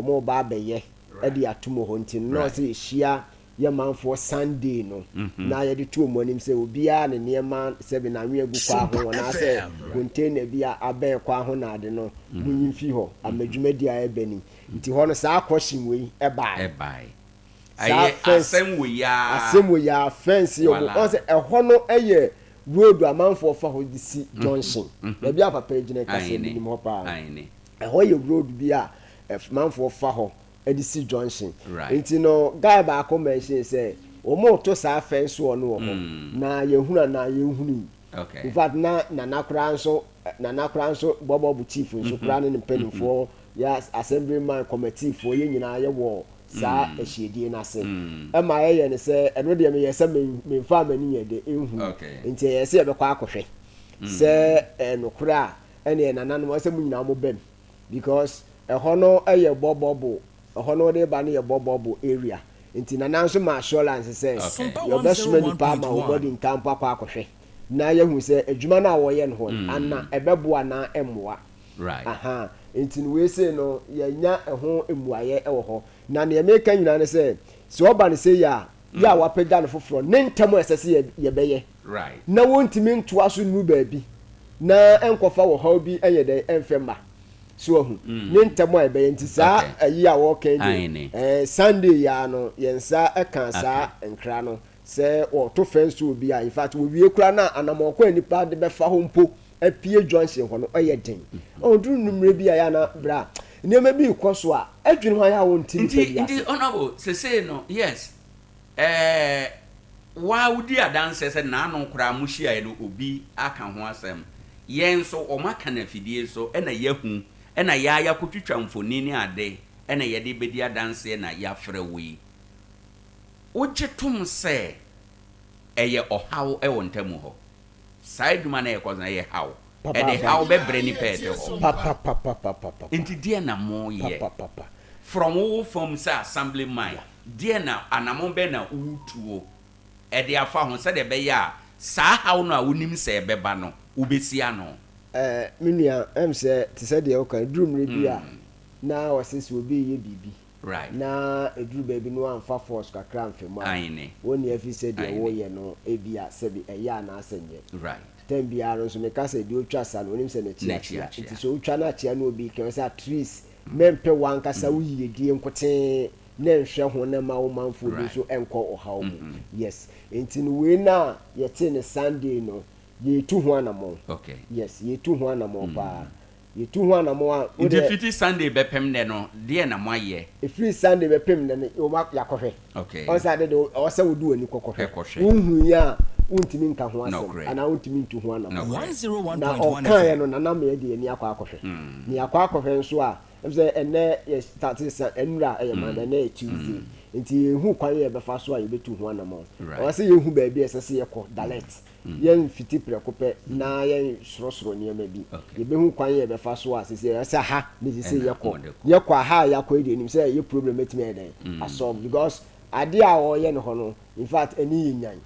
Wɔreba abɛyɛ de atom wɔ hɔ nti no, na ɔsɛ yɛhyia yɛ manfoɔ Sunday no na yɛde to wɔn anim sɛ obiara ne nneɛma sɛbi n'anwea gu kwan ho anaasɛ container bi a abɛn kwan ho na ade no, monyi mfi hɔ ama dwumadi a ɛreba ni. Nti hɔ no saa caution wei ɛbaeɛ. Ɛbaeɛ. Saa Ɛyɛ fence, asɛm wei ara. asɛm wei ara, fence yi wɔn, Wala. wɔn sɛ ɛhɔ no yɛ road amanfoɔ fa hɔ de si junction. Baabi a papa yi gyina kasa yi, menim hɔ paa. Aane. Ɛhɔ yɛ road bi a manfoɔ fa hɔ de si junction. Right. Nti no guy baako mention sɛ wɔreto saa fence wall no wɔ hɔ na yɛhunu anaa yɛnhunui. Okay. In fact na Nana koraa nso Nana koraa nso Bɔbɔbo chief nso koraa ne ne mpanimfoɔ yɛ assemblyman committee foɔ yɛn nyinaa yɛwɔ saa ahyiadie no ase. Ɛma yɛyɛ no sɛ ɛno deɛ meyɛ sɛ memfaa m'ani nyɛ dɛ nhui. Okay. Nti ɛyɛ sɛ yɛbɛkɔ akɔhwɛ sɛ ɛyɛ nokorɛ a ɛneɛ nananom ɛsɛ mo nyinaa mo bam because ɛhɔ no yɛ bɔbɔbo ɛhɔ no wode ba no yɛ bɔbɔbo area nti nana nso ma assurance sɛ yɛbɛsoma nipa ama wɔn adi nka mpo akɔ akɔhwɛ na yɛhu sɛ adwuma no a wɔyɛ no hɔ no ana ɛbɛboa anaa ɛmmoa aha nti no wei sei no yɛnya ɛho mmuaeɛ wɔ hɔ na neɛ meka nyinaa ne sɛ sɛ ɔba no sei a yɛ a wapagya no foforɔ ne ntɛm a ɛsɛ sɛ yɛbɛyɛ na wɔntumi ntoa so nnuru baabi na ɛnkɔfa ɔhaw bi nyɛ dɛn ɛmfɛ mma. So wahu? Ne ntɛm a ɛbɛyɛ nti saa ayi a wɔreka yi deɛ, ɛɛ Sunday yi ara no yɛn nsa kaa saa nkra no sɛ wɔreto fence to obi a in fact wɔwie koraa no a anammɔn kwan a nnipa de bɛfa hɔ mpo apue junction hɔ no ɛyɛ den. Ɔduru nnummerɛ bi a ɛyɛ a na berɛ a nneɛma bi rekɔ so a ɛdwene ho ayɛ a wonte nnipa Nti bi ase. nti honourable sesei no yes Ɛɛ, wo ara wodi adanseɛ sɛ nnaano koraa mohyiaeɛ no obi aka ho asɛm. Yɛn nso wɔaka no afidie so ɛna yɛahu, ɛna yɛn ara yɛakɔtwitwa mfonin ne ade ɛna yɛde rebɛdi adanseɛ na yɛafrɛ wo yi. Wogye tom sɛ ɛyɛ ɔhaw wɔ ntamu hɔ? Saa adwuma no a ɛrekɔ so no ɛyɛ haw. Ɛde Papaapa. haw bɛbrɛ nnipa a ɛte hɔ. Papapapapapapa. Nti deɛn na moreyɛ? Papapapa. From wo wo fam sɛ assembly man, deɛn na anamɔn bɛn na woretuo de afa ho sɛdeɛ ɛbɛyɛ a saa haw no a wonim sɛ ɛbɛba no wobɛsi ano? Eh, me nua, ɛm sɛ te sɛ deɛ woka no, ɛduru mmerɛ bi a na wɔse sɛ obi reyɛ biribi na ɛduru baabi na wamfa force kakra amfa mu a, wonni afi sɛ deɛ woreyɛ no ebia sɛbi ɛyɛ anaasɛ nyɛ. Term biara no nso meka sɛ deɛ ɔtwa sa no, ɔnim sɛ n'akyi akyea. Nti sɛ wotwa no akyea na obi reka, ɔsɛ at least mɛmpɛ w'ankasa wo yiyedie nkotee na nhwɛ ho na mma wo manfoɔ bi nso nkɔ ɔhaw mu. Yes. Nti no wei no a yɛtee no Sunday no, yɛretu ho anamɔn. Yes, yɛretu ho anamɔn paa. Yɛtu ho anamɔn a, wo Nti deɛ. fiti Sunday bɛpem nnɛ no, deɛn na moayɛ? Ɛfiri Sunday bɛpem nnɛ no, wɔn a, yɛakɔhwɛ. Ɔn sɛ ade de, ɛwɔ sɛ wode w'ani kɔ kɔhwɛ. Kɔhwɛ. Wonhuiɛ a, wontumi nka ho asɛm anaa wontumi ntu ho anamɔn. Na ɔkaeɛ no, Nana Ameya de yɛn ani akɔ akɔhwɛ. Na yɛakɔ akɔhwɛ nso a, ɛm sɛ ɛnnɛ yɛ starte sa, nnura ɛyɛ Monday, ɛnnɛ yɛ Tuesday. Nti yɛnhu kwan a yɛbɛfa so a yɛbɛtu ho anamɔn. Ɛwɔ sɛ yɛhu baabi a ɛsɛ sɛ yɛkɔ direct. Yɛnfiti prɛko pɛ na yɛnsorosoro nneɛma bi. Yɛbɛhu kwan a yɛbɛfa so a seesei ɛsɛ ha na ɛsɛ sɛ yɛkɔ. Yɛkɔ a ha a yɛakɔ yi deɛ yɛnim sɛ yɛ problem bɛtumi ayɛ dɛn asɔlve because adeɛ a wɔreyɛ no hɔ no in fact ani yɛ nyan.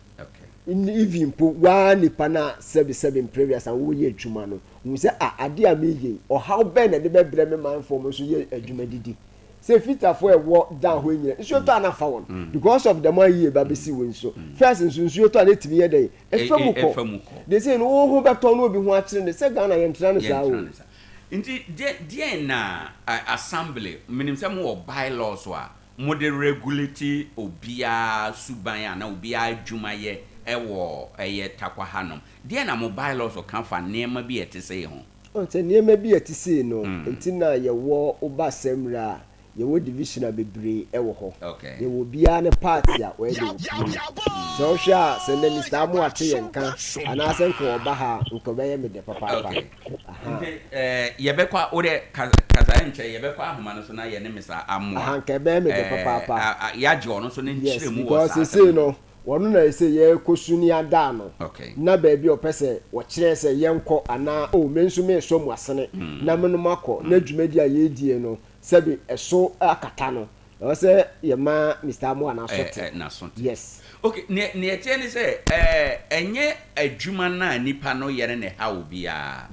Even mpo waa nipa no a sɛbi sɛbi mprɛduasa woyɛ adwuma no hu sɛ ah adeɛ a meyɛ yi ɔhaw bɛn na ɛde bɛbrɛ me manfoɔ mo nso yɛ adwuma didi. Sɛ fitafoɔ a ɛwɔ down hɔ yi nyina nsuo tɔ a na afa wɔn because of dɛm ayie ba bɛsi wei nso first nso nsuo tɔ a na ɛtumi yɛ dɛn ɛfa mu kɔ de sei no wo ho bɛtɔ na obi ho akyere no sɛ Ghana yɛntena no saa o. Nti deɛn na assembly menim sɛ mowɔ bylaws a mode regulate obiara suban anaa obiara adwumayɛ wɔ ɛyɛ Tarkwa hanom deɛn na mo bylaws ka fa nneɛma bi a ɛte sei ho? Wohu sɛ nneɛma bi a ɛte sei no nti na yɛwɔ woba assembly a yɛwɔ division a bebree wɔ hɔ. Yɛwɔ obiara ne part a ɔyɛ de ɔplay. Sɛ wohwɛ a sɛ nnɛ Mister Amoah te yɛn nka anaasɛ nka ɔba ha a nka ɔbɛyɛ me dɛ papaapa. Okay. Aha. Nti yɛbɛkɔ a wode kasa kasa ɛnkyɛ yɛbɛkɔ ahoma no so na yɛne Mister Amoah Aha nka ɛbɛyɛ me dɛ papaapa. yɛagye ɔno nso ne Yes, nkyerɛmu wɔ because saa asɛm seesei no ho. no Wɔno na ɛsɛ yɛkɔsu ne ada ano, na baabi a ɔpɛ sɛ wɔkyerɛ sɛ yɛnkɔ anaa oh me nso meresɔ mu asene na me no makɔ na dwumadi a yɛredie no sɛbe ɛso akata no, ɛwɔ sɛ yɛma Mister Amoah n'aso te. N'aso te. Yes. Ok, nea nea ɛteɛ ne sɛ ɛnyɛ adwuma no a nipa no yɛ no na ɛha obiara,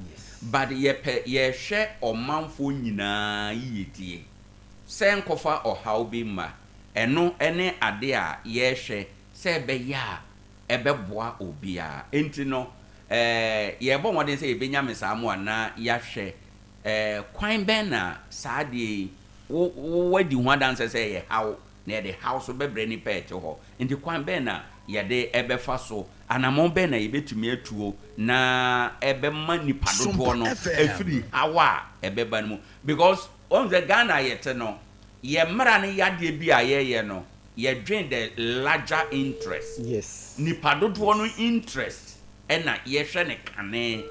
but yɛpɛ yɛhwɛ ɔmanfoɔ nyinaa yiyedie. sɛ nkɔfa ɔhaw bi mma. Ɛno ne ade a yɛrehwɛ sɛ ɛbɛyɛ a ɛbɛboa obiara. Enti no, yɛrebɔ mmɔden sɛ yɛbɛnya me saa mmoa na yɛahwɛ kwan bɛn na saa adeɛ yi, wo, wo, woadi ho adanseɛ sɛ ɛyɛ haw, na yɛde haw nso bɛbrɛ nnipa a ɛte hɔ. Enti kwan bɛn na yɛde bɛfa so, anammɔn bɛn na yɛbɛtumi atuo na ɛbɛma nnipa dodoɔ no afiri haw a ɛbɛba no mu. Because woahu sɛ Ghana a yɛte no, yɛn mmara ne yadeɛ bi a yɛyɛ no, yɛdwen the larger interest. Nnipa dodoɔ no interest na yɛhwɛ no kane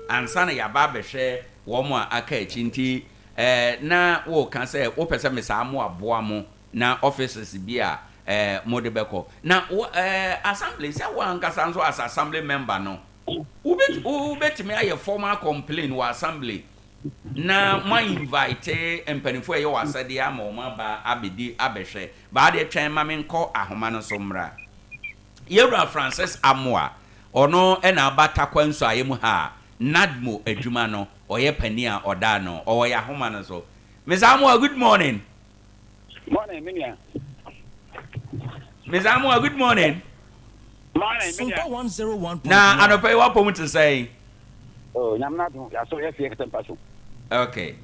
ansa na yɛaba abɛhwɛ wɔn a aka akyi. Nti eh, na woka sɛ wopɛ sɛ mesaa mo aboa mo na offices bi a eh, mode bɛkɔ. Na wo eh, assembly, sɛ wo ankasa nso as assembly member no, wobɛt, wobɛtumi ayɛ formal complain wɔ assembly na mo a invite mpanimfoɔ a ɛyɛ wɔ asɛdeɛ ama wɔn aba abɛdi abɛhwɛ. Baa deɛ twɛn ma menkɔ ahoma no so mmra. Yɛwura Francis Amoah, ɔno na aba Tarkwa Nsuaeɛ mu ha a NADMO adwuma no ɔyɛ panin a ɔda ano. Ɔwɔ yɛn ahoma no so. Mister Amoah, good morning. Morning, me nua. Mister Amoah, good morning. Morning, me nua. Na anɔpa yi w'apɔm te sɛn? Oh, Nyame n'adom, yɛasɔre afi yɛn kɛtɛ mpa so. Okay.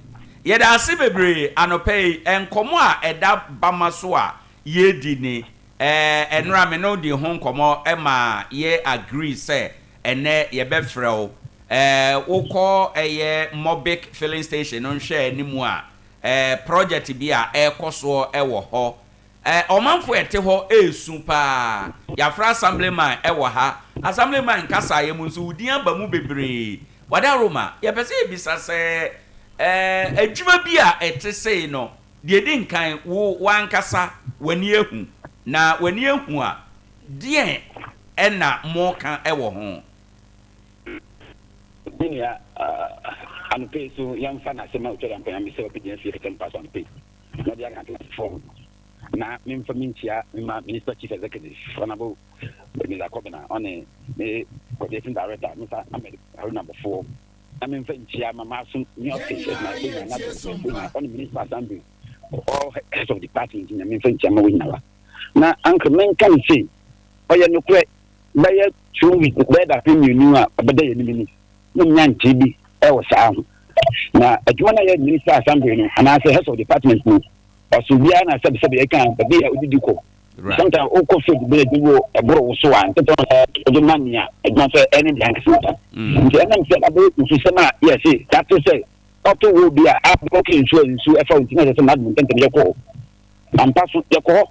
Yɛda ase bebree anɔpa yi. Nkɔmmɔ a ɛda bama so a yɛredi ni. Ɛɛ, ɛnora me ne wo dii ho nkɔmmɔ ma yɛ agree sɛ ɛnnɛ yɛbɛfrɛ wo. Ɛɛ, wokɔ ɛyɛ Mobic filling station no nhwɛ anim a, ɛɛ, project bi a ɛrekɔ soɔ wɔ hɔ. Ɛɛ, ɔmanfoɔ a ɛte hɔ resu paa. Yɛafrɛ Assemblyman wɔ ha. Assemblyman nkasaeɛ mu nso, wo din aba mu bebree. Wadaroma, yɛpɛ sɛ yɛbisa sɛ, ɛɛ, adwuma bi a ɛte sei no, Deɛ ɛdi nkan, wo w'ankasa w'ani ahu, na w'ani ahu a, deɛn na moreka wɔ ho? Me nua, anɔpa yi so yɛmfa n'asɛm a otwa da mpa nyame sɛ ɔbɛgyina fie kɛtɛ mpa so anɔpa yi na ɔde aka Atenasefoɔ ho na memfa me nkyia mema Municipal Chief Executive Honourable Ebenezer Kobena ɔne ne Coordinating Director Mr. Ahmed Haruna Bofoɔ na memfa nkyia ma m'aso me office adwumayɛfo nyinaa na adwumayɛfo nyinaa ɔne municipal assembly all heads of department nyinaa memfa nkyia ma wɔn nyinaa na anka menka ne sei ɔyɛ nokorɛ bɛyɛ 2 weeks, bɛyɛ dapɛn 2 a ɔbɛda yɛn anim ni na nya ntee bi ɛwɔ saa ho na adwuma no yɛ municipal assembly no anaasɛ heads of department no ɔso biara na sɛbisɛbi ɛka baabi a odidi kɔ. Sometimes wokɔ field bɛyɛ bi wɔ ɛboro wo so a ntɛtɛ ɔde ma nea adwuma sɛ ɛne deɛ ankasa nta. Nti ɛnam sɛ abɛyɛ nsusɛm a yɛse tate sɛ ɔto wɔ bi a abɔke nsuo a nsuo ɛfa wo nti na ɛsɛ sɛ n'adom ntɛntɛm yɛkɔ hɔ ampa so yɛkɔ hɔ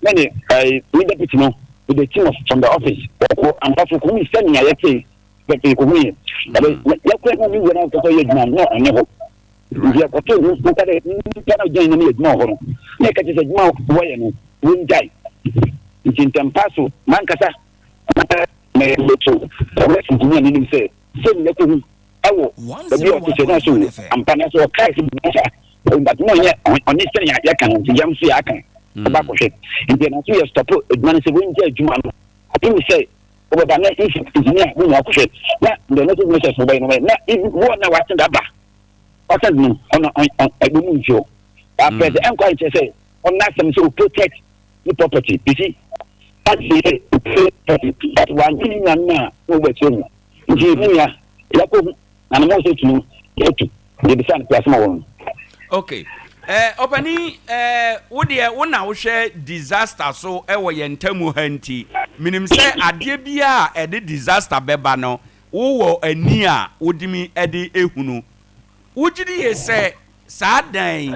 na ne ɛɛ ne deputy no with the team of from the office wɔkɔ ampa so kɔhu sɛnea yɛte pɛpɛ kɔhu yɛ yɛkɔ na ne wura no ankasa yɛ adwuma no na ɔne hɔ. Nti yɛkɔtoo no na ɔka dɛ nyimpa no a ogyina n'enyim yɛ edwuma wɔ hɔ no, na yɛka kyerɛ sɛ edwuma a wɔyɛ no wongyae. Ntsi ntsɛmpa so mankasa meto Ɔwɛs engineer n'enyim sɛ sei na mekohu wɔ beebi a ɔtse sɛ na so ampa na sɛ ɔkae sɛ biribi saa but na ɔnnyɛ ɔnye sɛnea yɛka no ntsi yɛn so yɛaka ɔba akɔhwɛ. Ntsi yɛnam so yɛ stɔpo edwuma no sɛ wongyaa edwuma no kɔpem sɛ wɔbɛba na if engineer mo nyinaa kɔhwɛ na the necessary measures wɔbɛyɛ no wɔbɛyɛ na even wɔn na wɔasen aba ɔsɛn no ɔno ɛbɛ mu nsuo apɛ sɛ ɛnkɔ akyerɛ sɛ ɔno asɛm sɛ o protect ne property, you see, that's the property, but wɔn ne nua no a na wɔbɛ akyerɛ mu nti ne nua yɛkɔ hu na ne mo nso tu no yɛtu yɛbisa no kura asɛm a wɔn. Okay. Ɔpanin, wo deɛ wo na wohwɛ disaster so wɔ yɛn ntamu ha nti, menim sɛ adeɛ biara a ɛde disaster bɛba no, wowɔ ani a wodimi de ehunu. Wogye di yie sɛ saa dan yi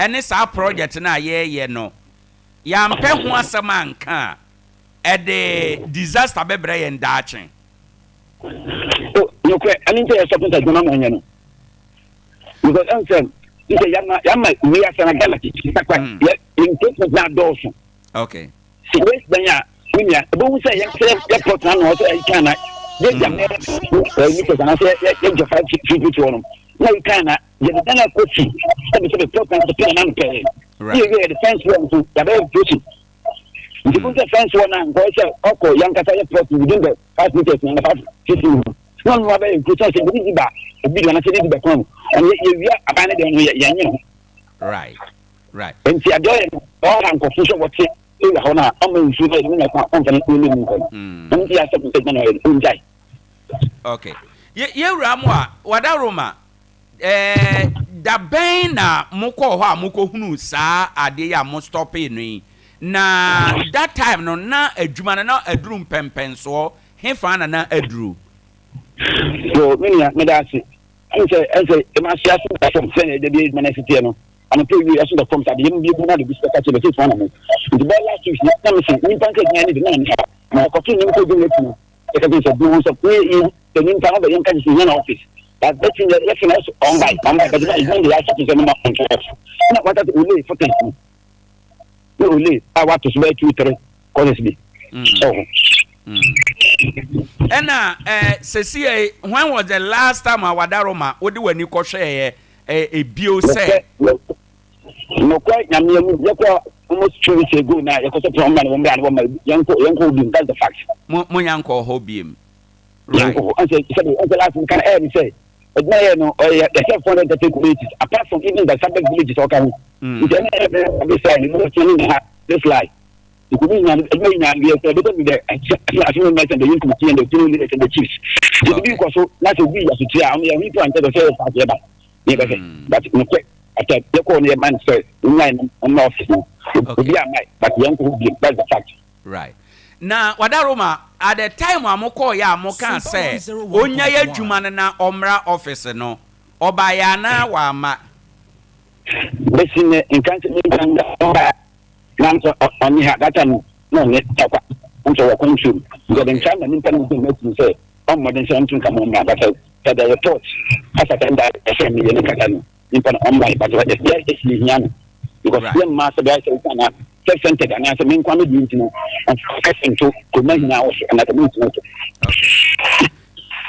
ne saa project no a yɛreyɛ no, yɛampɛ ho asɛm anka a, ɛde disaster bɛbrɛ yɛn daakye? O, nokorɛ, ɛno nti a yɛsɔpo sɛ adwuma ma ɔnyɛ no. Because ɛn sɛ n sɛ yama yama wiase na Ghana takwa yɛ encroachment na adɔɔso. Sɛ wei dan a me nua ebohu sɛ yɛn sɛ yɛ plot na na ɔsɛ ɛyi kan na yɛ gya mɛ ɛyi meters anaasɛ yɛ yɛ gya 5 feet wɔ no na yi kan na yɛ de dan akɔ si sɛbi sɛbi plot na sɛ pɛn na no pɛɛ yɛ yɛ de fence wall nso yabɛyɛ encroaching nti ko sɛ fence wall na nkɔyɛ sɛ ɔkɔ yɛn kasa yɛ plot within the 5 meters na 5 feet mu na ɔno abɛyɛ encroaching sɛ ebi di ba obi di anaasɛ ebi di bɛ kɔn mu ɔno yɛ wia aban ne deɛ ɔno yɛ yɛn nyɛ ho. Right. Right. Nti adeɛ ɔyɛ no ɔha nkɔfo sɛ wɔte area hɔ no a ɔma nsuo no yɛ no nya kwan ɔmfa no ne mu nkɔ no. Ɛno nti yɛasɛ sɛ adwuma no ɔyɛ no ɔngyae. Okay. Yɛwura mo a wadaroma eh, da bɛn na mokɔɔ hɔ a mokɔhunuu saa adeɛ yi a mo stɔpee no yi? Na that time no na adwuma no na aduru mpɛmpɛnsoɔ hefa na na aduru? So me nua meda ase. Ɛne sɛ ɛne sɛ ɛma ase ase da fam sɛ ɛda bi adwuma no asi teɛ no anɔpa wie ɛso da fam sɛ adeyɛ mu bi ebu na de bi sɛ kakyɛ bɛsɛ fua na mo nti bɛyɛ last week na na mese nipa nka adwuma no de na ne na ɔkɔto ne nkɔ adwuma akyi no ɛka kyerɛ sɛ bi ho sɛ ne yi sɛ nipa no bɛyɛ nka kyerɛ sɛ hia na office but bɛti yɛ yɛfɛ na ɛso ɔnbae ɔnbae bɛti na adwuma de yɛ ahyɛ sɛ no ma ɔnto ɔso na wata sɛ ole footage no ne ole a wato so bɛyɛ 2 3 courses bi ɛwɔ ho. Ɛna sɛsi ɛ, when was the last time a wadaroma wode w'ani kɔhwɛeɛ ebio sɛ? Nokwa Nyame anim, yɛkɔ almost 2 weeks ago na yɛkɔ sɛ pɔn ma no wɔn bra no wɔn ma yɛnkɔ yɛnkɔ biem. That's the fact. Mo nya nkɔ hɔ biem? Right. Yɛnkɔ hɔ. Ɛnsɛ sɛbi ɛnsɛ last kan ɛyɛ ni sɛ ɛdina yɛ no ɔyɛ yɛsɛ 430 communities apart from even the suburb villages ɔka ho. Nti ɛna yɛ bɛ ɛbɛ sɛ ɛni mo tiɛ ne ha this lie. Nkumi nyinaa ɛdina nyinaa yɛ sɛ ɛbɛtɔ bi dɛ ɛsɛ ɛsɛ ɛsɛ the youth committee and the opinion leaders and the chiefs. Nti bi kɔ so na sɛ obi yɛ asotire a ɔno yɛ ho nti sɛ sɛ yɛ fa yɛ ba yɛ bɛ sɛ, but nokɛ after yɛkɔɔ no yɛ man sɛ nyan no ɔmma office no obi ama, but yɛn kɔ hɔ bio. That's the fact. Right. Na wadaroma, at the time a mokɔɔyɛ a mokaa sɛ ɔnya yɛ adwuma no na ɔmmra office no, ɔbaeɛ anaa wamma? Bɛsi nɛ nka sɛ menka ɔba na nso ɔne ha that time na ɔne takwa nso wɔ kwan tuom nti ɔde ntra ma nipa no hu n'akyi sɛ ɔmmɔden sɛ ɔnto nka mo mmra, but sɛ the report asata nda ɛsɛ meyɛ ne kasa no nipa no ɔmma, but ɛsɛ ɛsi hia no because yɛ mmaa sɛ bɛyɛ sɛ woka na self centered anaasɛ me nkwa me di nti no ɔkɛse nto kuroma nyinaa wɔ so anaasɛ mentumi so.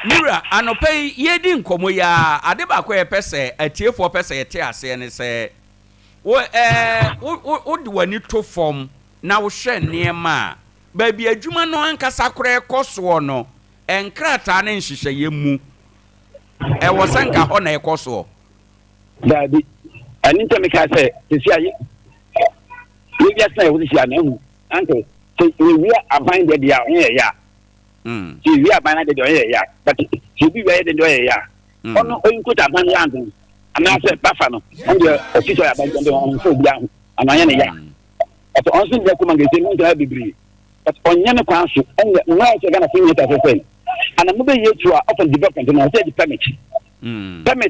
Mewura, anɔpa yi yɛdi nkɔmmɔ yi a, ade baako a yɛpɛ sɛ atiefoɔ pɛ sɛ yɛte aseɛ ne sɛ wo ɛɛ wo wo wode w'ani to fam na wohwɛ nneɛma a baabi adwuma no ankasa koraa ɛkɔ soɔ no, nkrataa ne nhyehyɛeɛ mu ɛwɔ sɛ nka hɔ na ɛkɔ soɔ. Daabi, ɛne ntɛ meka sɛ sisi a yɛwiase na yɛwɔ sisi a na ahu anke sɛ yɛwia aban deɛ deɛ a ɔnyɛ yɛ ya sɛ yɛwia aban no deɛ deɛ ɔnyɛ yɛ ya, but sɛ obi wia yɛ deɛ deɛ ɔyɛ ya ɔno ɔyi aban land no anaasɛ bafa no ɔno deɛ ɔfi sɛ ɔyɛ aban deɛ ɔnfɔ obi aho anaa ɔnyɛ ne ya, but ɔno nso deɛ kɔma nkɛse no ntaa bebree, but ɔnyɛ ne kwan so. Ɛnyɛ mmaa sɛ Ghana fo nyɛ ta sɛ sɛ ana mo bɛyɛ tu a ɔfɔ development no ɔsɛ de permit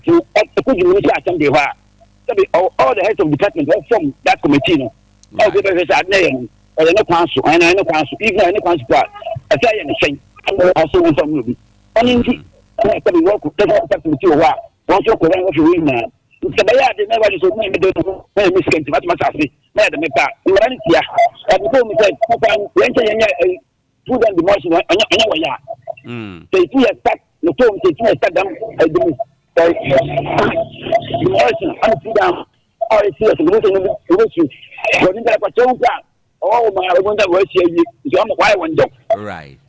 no ɛkɔ di municipal assembly hɔ a sɛbi all the heads of department wɔ form that committee no ɔsɛ bɛhwɛ sɛ ade na yɛ no ɔyɛ ne kwan so, ɔyɛ ne kwan so, even ɔyɛ ne kwan so po a ɛsɛ yɛ ne sɛn ɔsɛ wɔn nfa mu obi ɔne nti ɛna sɛbi wɔkɔ technical committee wɔ hɔ a wɔn nso kɔ wɔn wɔhwɛ wɔn nyinaa. Nti bɛyɛ ade na ɛwɔ sɛ ɔmu yɛ mi de no na yɛ mi sika nti matuma asase na yɛ de mi pa mmara ne tia ɛbi kɔ mu sɛ papa yɛn nkyɛn yɛn yɛ food and demolition ɔnyɛ ɔnyɛ wɔ yɛ a sɛ etu yɛ start no tom sɛ etu yɛ start dam ɛdi demolition ɛna food and a ɔyɛ serious ɛbi sɛ ɛbi bɛ su wɔn nipa ɛkɔ kyɛw nkwa ɔwɔ wɔn a wɔn nta wɔn asi awie nti wɔn wɔayɛ wɔn dɔm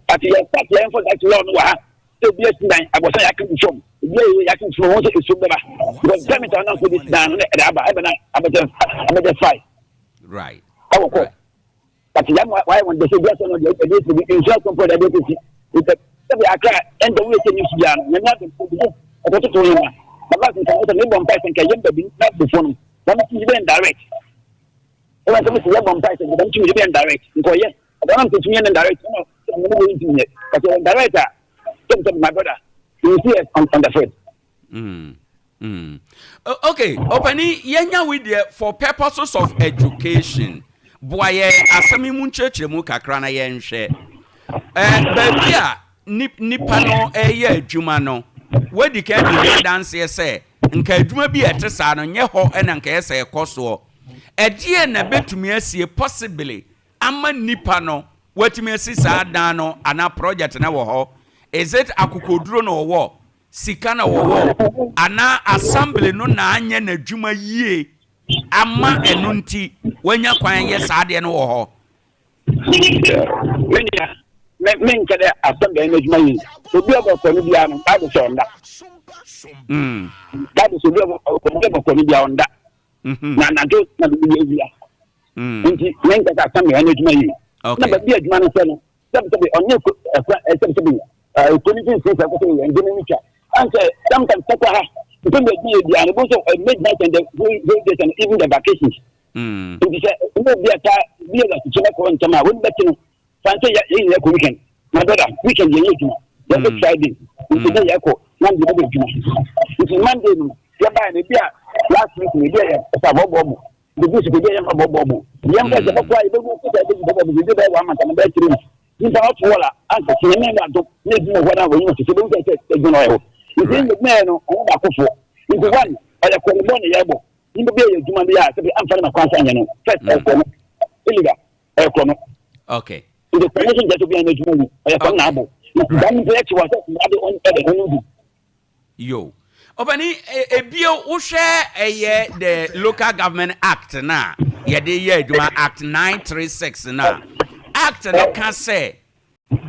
ati yɛ start yɛn fɔ that law no wɔ ha sɛ obi asi dan abɔsɛn yɛ aka gu fam obi ayɛ yɛ aka gu fam wɔn sɛ esu bɛba because permit a ɔnam so de dan no ɛde aba ɛbɛ na abɛtɛ abɛtɛ fae ɛwɔ kɔ, but yɛn wayɛ wɔn dɛsɛ bi asɛ no deɛ ɛde esi bi nsuo asɔmpo ɛde esi nti sɛbi akra ɛnda wo yɛ sɛ news biara no nyame adum obi ɛkɔtoto yɛn ma baba nka sɛ mebɔ mpa sɛ nka yɛn baabi na befo no na mo tumi bɛn direct ɛwɔ sɛ mo sɛ yɛbɔ mpa sɛ nka mo tumi bɛn direct nkɔyɛ ɔbɛn mo tumi yɛn direct ɛna sɛ mo mo ntumi yɛ, but yɛn direct a sɛ my brother, you will see us on the field. Okay, ɔpani yɛnya wo deɛ for purposes of education, boa yɛn asɛm yi mu nkyerɛkyerɛ mu kakra na yɛnhwɛ baabi a nipa no ɛyɛ adwuma no. Wadi kan di ho adanseɛ sɛ nka adwuma bi a ɛte saa no nyɛ hɔ ɛna nka ɛyɛ sɛ ɛkɔ soɔ. Ɛdeɛ na bɛtumi asie possibly ama nipa no watumi asi saa dan no anaa project no wɔ hɔ? Is it akokoduro na ɔwɔ sika na wɔwɔ anaa assembly no na anyɛ n'adwuma yie ama ɛno nti wanya kwan yɛ saa adeɛ no wɔ hɔ? Me nua, me menka dɛ assembly anyɛ n'adwuma yie. Obi a ɔbɛkɔ no biara no, Bible sɛ ɔnda. Bible sɛ obi a ɔbɛkɔ no biara ɔnda. Na anadwo na de yɛ awia. Nti me nkasa assembly ɛno adwuma yi. Na baabi adwuma no sɛ no, sɛbisɛbi ɔnyɛ ɛkura sɛbisɛbi ɛkuro no mfimfini sɛ ɛkɔsɛ yɛ ndɛm no twa. Ansɛ sometimes sɛkɔ ha mpɛn bɛ adwuma yɛ biara no bo sɛ midnight and the whole whole days and even the vacations. Nti sɛ ɛmu obi a ta bi yɛ akyikyɛ bɛkɔ ntɛm a wɔn bɛte no fan sɛ yɛ yɛ kɔ weekend. My brother, weekend yɛ yɛ adwuma. Yɛ kɔ Friday nti sɛ yɛ kɔ Monday bɛ adwuma. Nti Monday no yɛ baa no ebi a last week no ebi a yɛ ɛsɛ abɔbɔ mu. Ebi nso ebi a yɛ mfa bɔbɔ mu. Yɛn mfa sɛ bɛkɔ a yɛbɛgu sɛ yɛbɛgu bɔbɔ mu ebi bɛyɛ one month ana bɛyɛ 3 weeks. Nipa ɔto wɔ la ansa sɛ yɛn mɛn ado na ebi wɔ hɔ na wɔn nyɛ sɛ bɛhu sɛ sɛ ɛdwuma ɔyɛ hɔ. Nti yɛn nyɛ no ɔmo baako foɔ. Nti one ɔyɛ kɔnibɔ na yɛbɔ. Nipa bi yɛ adwuma bi a sɛ bi amfa ne ma kwan so anyɛ no first ɛyɛ kɔ no illegal ɛyɛ kɔ no. Okay. Nti kɔ no so nkyɛn sɛ obi anyɛ adwuma yi ɔyɛ kɔ no na abɔ. Nti saa nipa yɛ kye wɔ sɛ ade ɔn ɛdɛ ɔno bi. Yo. Ɔbani ebio wohwɛ ɛyɛ the Local Government Act na yɛde yɛ adwuma, Act 936 na Act no ka sɛ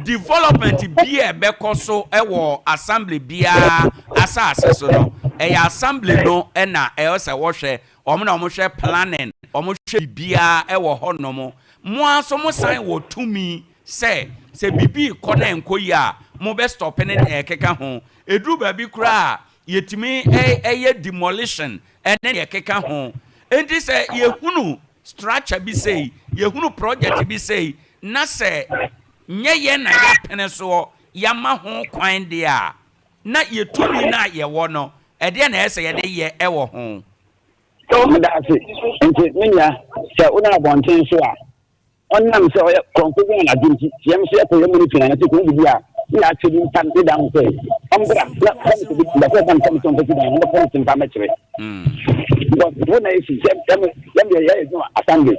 development bi a ɛbɛkɔ so wɔ assembly biara asase so no, ɛyɛ assembly no na ɛwɔ sɛ wɔhwɛ. Wɔn na wɔhwɛ planning, wɔhwɛ biribiara wɔ hɔnom. Mo ara nso mo san wɔ tumi sɛ sɛ biribi rekɔ na ɛnkɔ yie a, mobɛ stop ne nea ɛkeka ho. Ɛduru baabi koraa a, yɛtumi yɛ demolition ne nea ɛkeka ho. Enti sɛ yɛhunu structure bi sei, yɛhunu project bi sei, na sɛ nyɛ yɛn na yɛapene soɔ, yɛama ho kwan deɛ a, na yɛ tumi no a yɛwɔ no, ɛdeɛn na ɛyɛ sɛ yɛde yɛ wɔ ho? Meda ase. Nti me nua, sɛ wonam abɔnten so a, ɔnam sɛ ɔyɛ korɔmfo bi anadwo nti, sɛ yɛn nso yɛkɔ yɛn mu no pii anadwo kɔn bibi a, na yɛatwe bi mpa ne dan ho sɛ ɔmbra na fam sɛ bi bɛkɔ ɔba no fam sɛ ɔmpɛ si dan ho ɔbɛkɔ no mpa mɛkyerɛ. Because wo na esi sɛ yɛn yɛn deɛ yɛyɛ adwuma assembly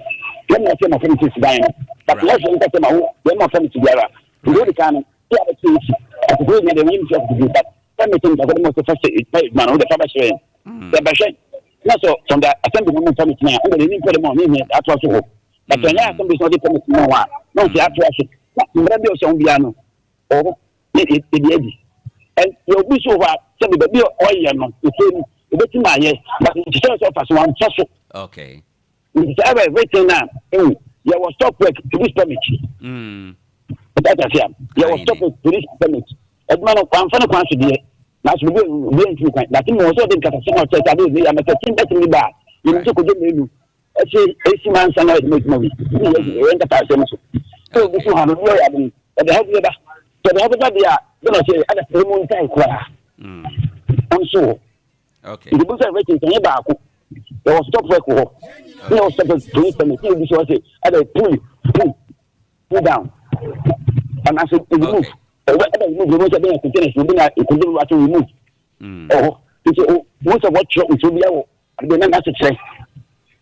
yɛn na ɛsɛ ma fam si dan no, but wɔsɛ nkɔ sɛ ma wo yɛn ma fam si biara nti wo de kan no yɛ abɛkyerɛ esi akoko yɛ deɛ wɔn si akoko but sɛ mɛtɛ mu kakɔ de mo sɛ fa sɛ fa adwuma no wo de fa bɛhyerɛ yɛn sɛ bɛhwɛ na sɛ from the assembly no mo permit na ɛna de ni mpɛ de mo ne hɛ atoa so hɔ. But ɛnyɛ assembly sɛ ɔde permit ma wo a na ɔsɛ atoa so na mmara bi a ɔsɛ ho biara no ɔwɔ ne ɛdi adi. Yɛ obi so hɔ a sɛbi baabi a ɔyɛ no efie no obetumi ayɛ, but nhyehyɛ sɛ ɔfa so wamfa so. Okay. Nti sɛ ɛbɛ written a ewu yɛwɔ stop work police permit. Ɛta ase a yɛwɔ stop work police permit. Adwuma no wamfa no kwan so deɛ nanso obi obi ntumi kwan but mo sɛ ɔde nkatasɛm a ɔkyerɛ sɛ ade yɛ amɛsɛ tim bɛtumi ba a yɛnim sɛ kodwo mmienu ɛsɛ esi mansa na ɔyɛ adwuma wi ne yɛ yɛ nkata asɛm so sɛ obi so ha no obi ɔyɛ ade no ɔde ha bi ba sɛ ɔde ha bi ba deɛ a bɛna sɛ ɛda sɛ mu ntae koraa ɔnso wɔ nti bu sɛ written sɛ nyɛ baako yɛwɔ stop work wɔ hɔ ne yɛwɔ stop work police permit ne obi so ɔsɛ ɛda pull pull pull down anaasɛ remove ɛwɔ ɛda remove remove sɛ bɛyɛ containers obi na ekodo bi wato remove ɛwɔ nti o wo sɛ wɔtwerɛ nsuo bi ɛwɔ ade na n'asekyerɛ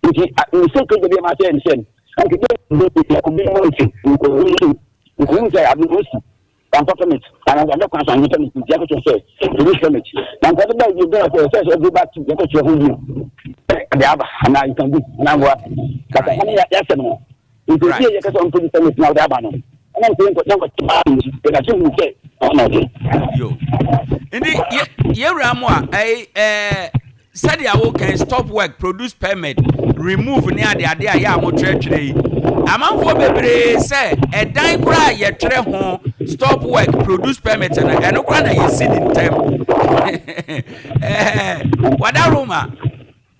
nti nse kejì bi ma sɛ nsɛm nti bi bi ɛkò bi mu nti nkohu nti nkohu sɛ ade osi wamfa permit ana wamfa kwan so anyɛ permit nti akɔkyerɛ sɛ police permit na nkɔde ba yi bɛrɛ sɛ sɛ sɛ ɔgo back to yɛkɔkyerɛ ho bio ɛde aba ana you can do ana aboa kata ɛne yɛasɛm no nti obi a yɛkɛ sɛ ɔmpɛ permit na ɔde aba no ɛna nti yɛnkɔ yɛnkɔ baa no yɛka sɛ hu sɛ ɔna ɔde. Yo nti yɛwura mu a ɛɛ ɛɛ sɛdeɛ wokan stop work, produce permit, remove ne adeade a yɛ a motwerɛtwerɛ yi, amanfoɔ bebree sɛ ɛdan koraa a yɛtwerɛ ho stop work, produce permit no, ɛno koraa na yɛsi ne ntɛm. Ɛɛ wadaroma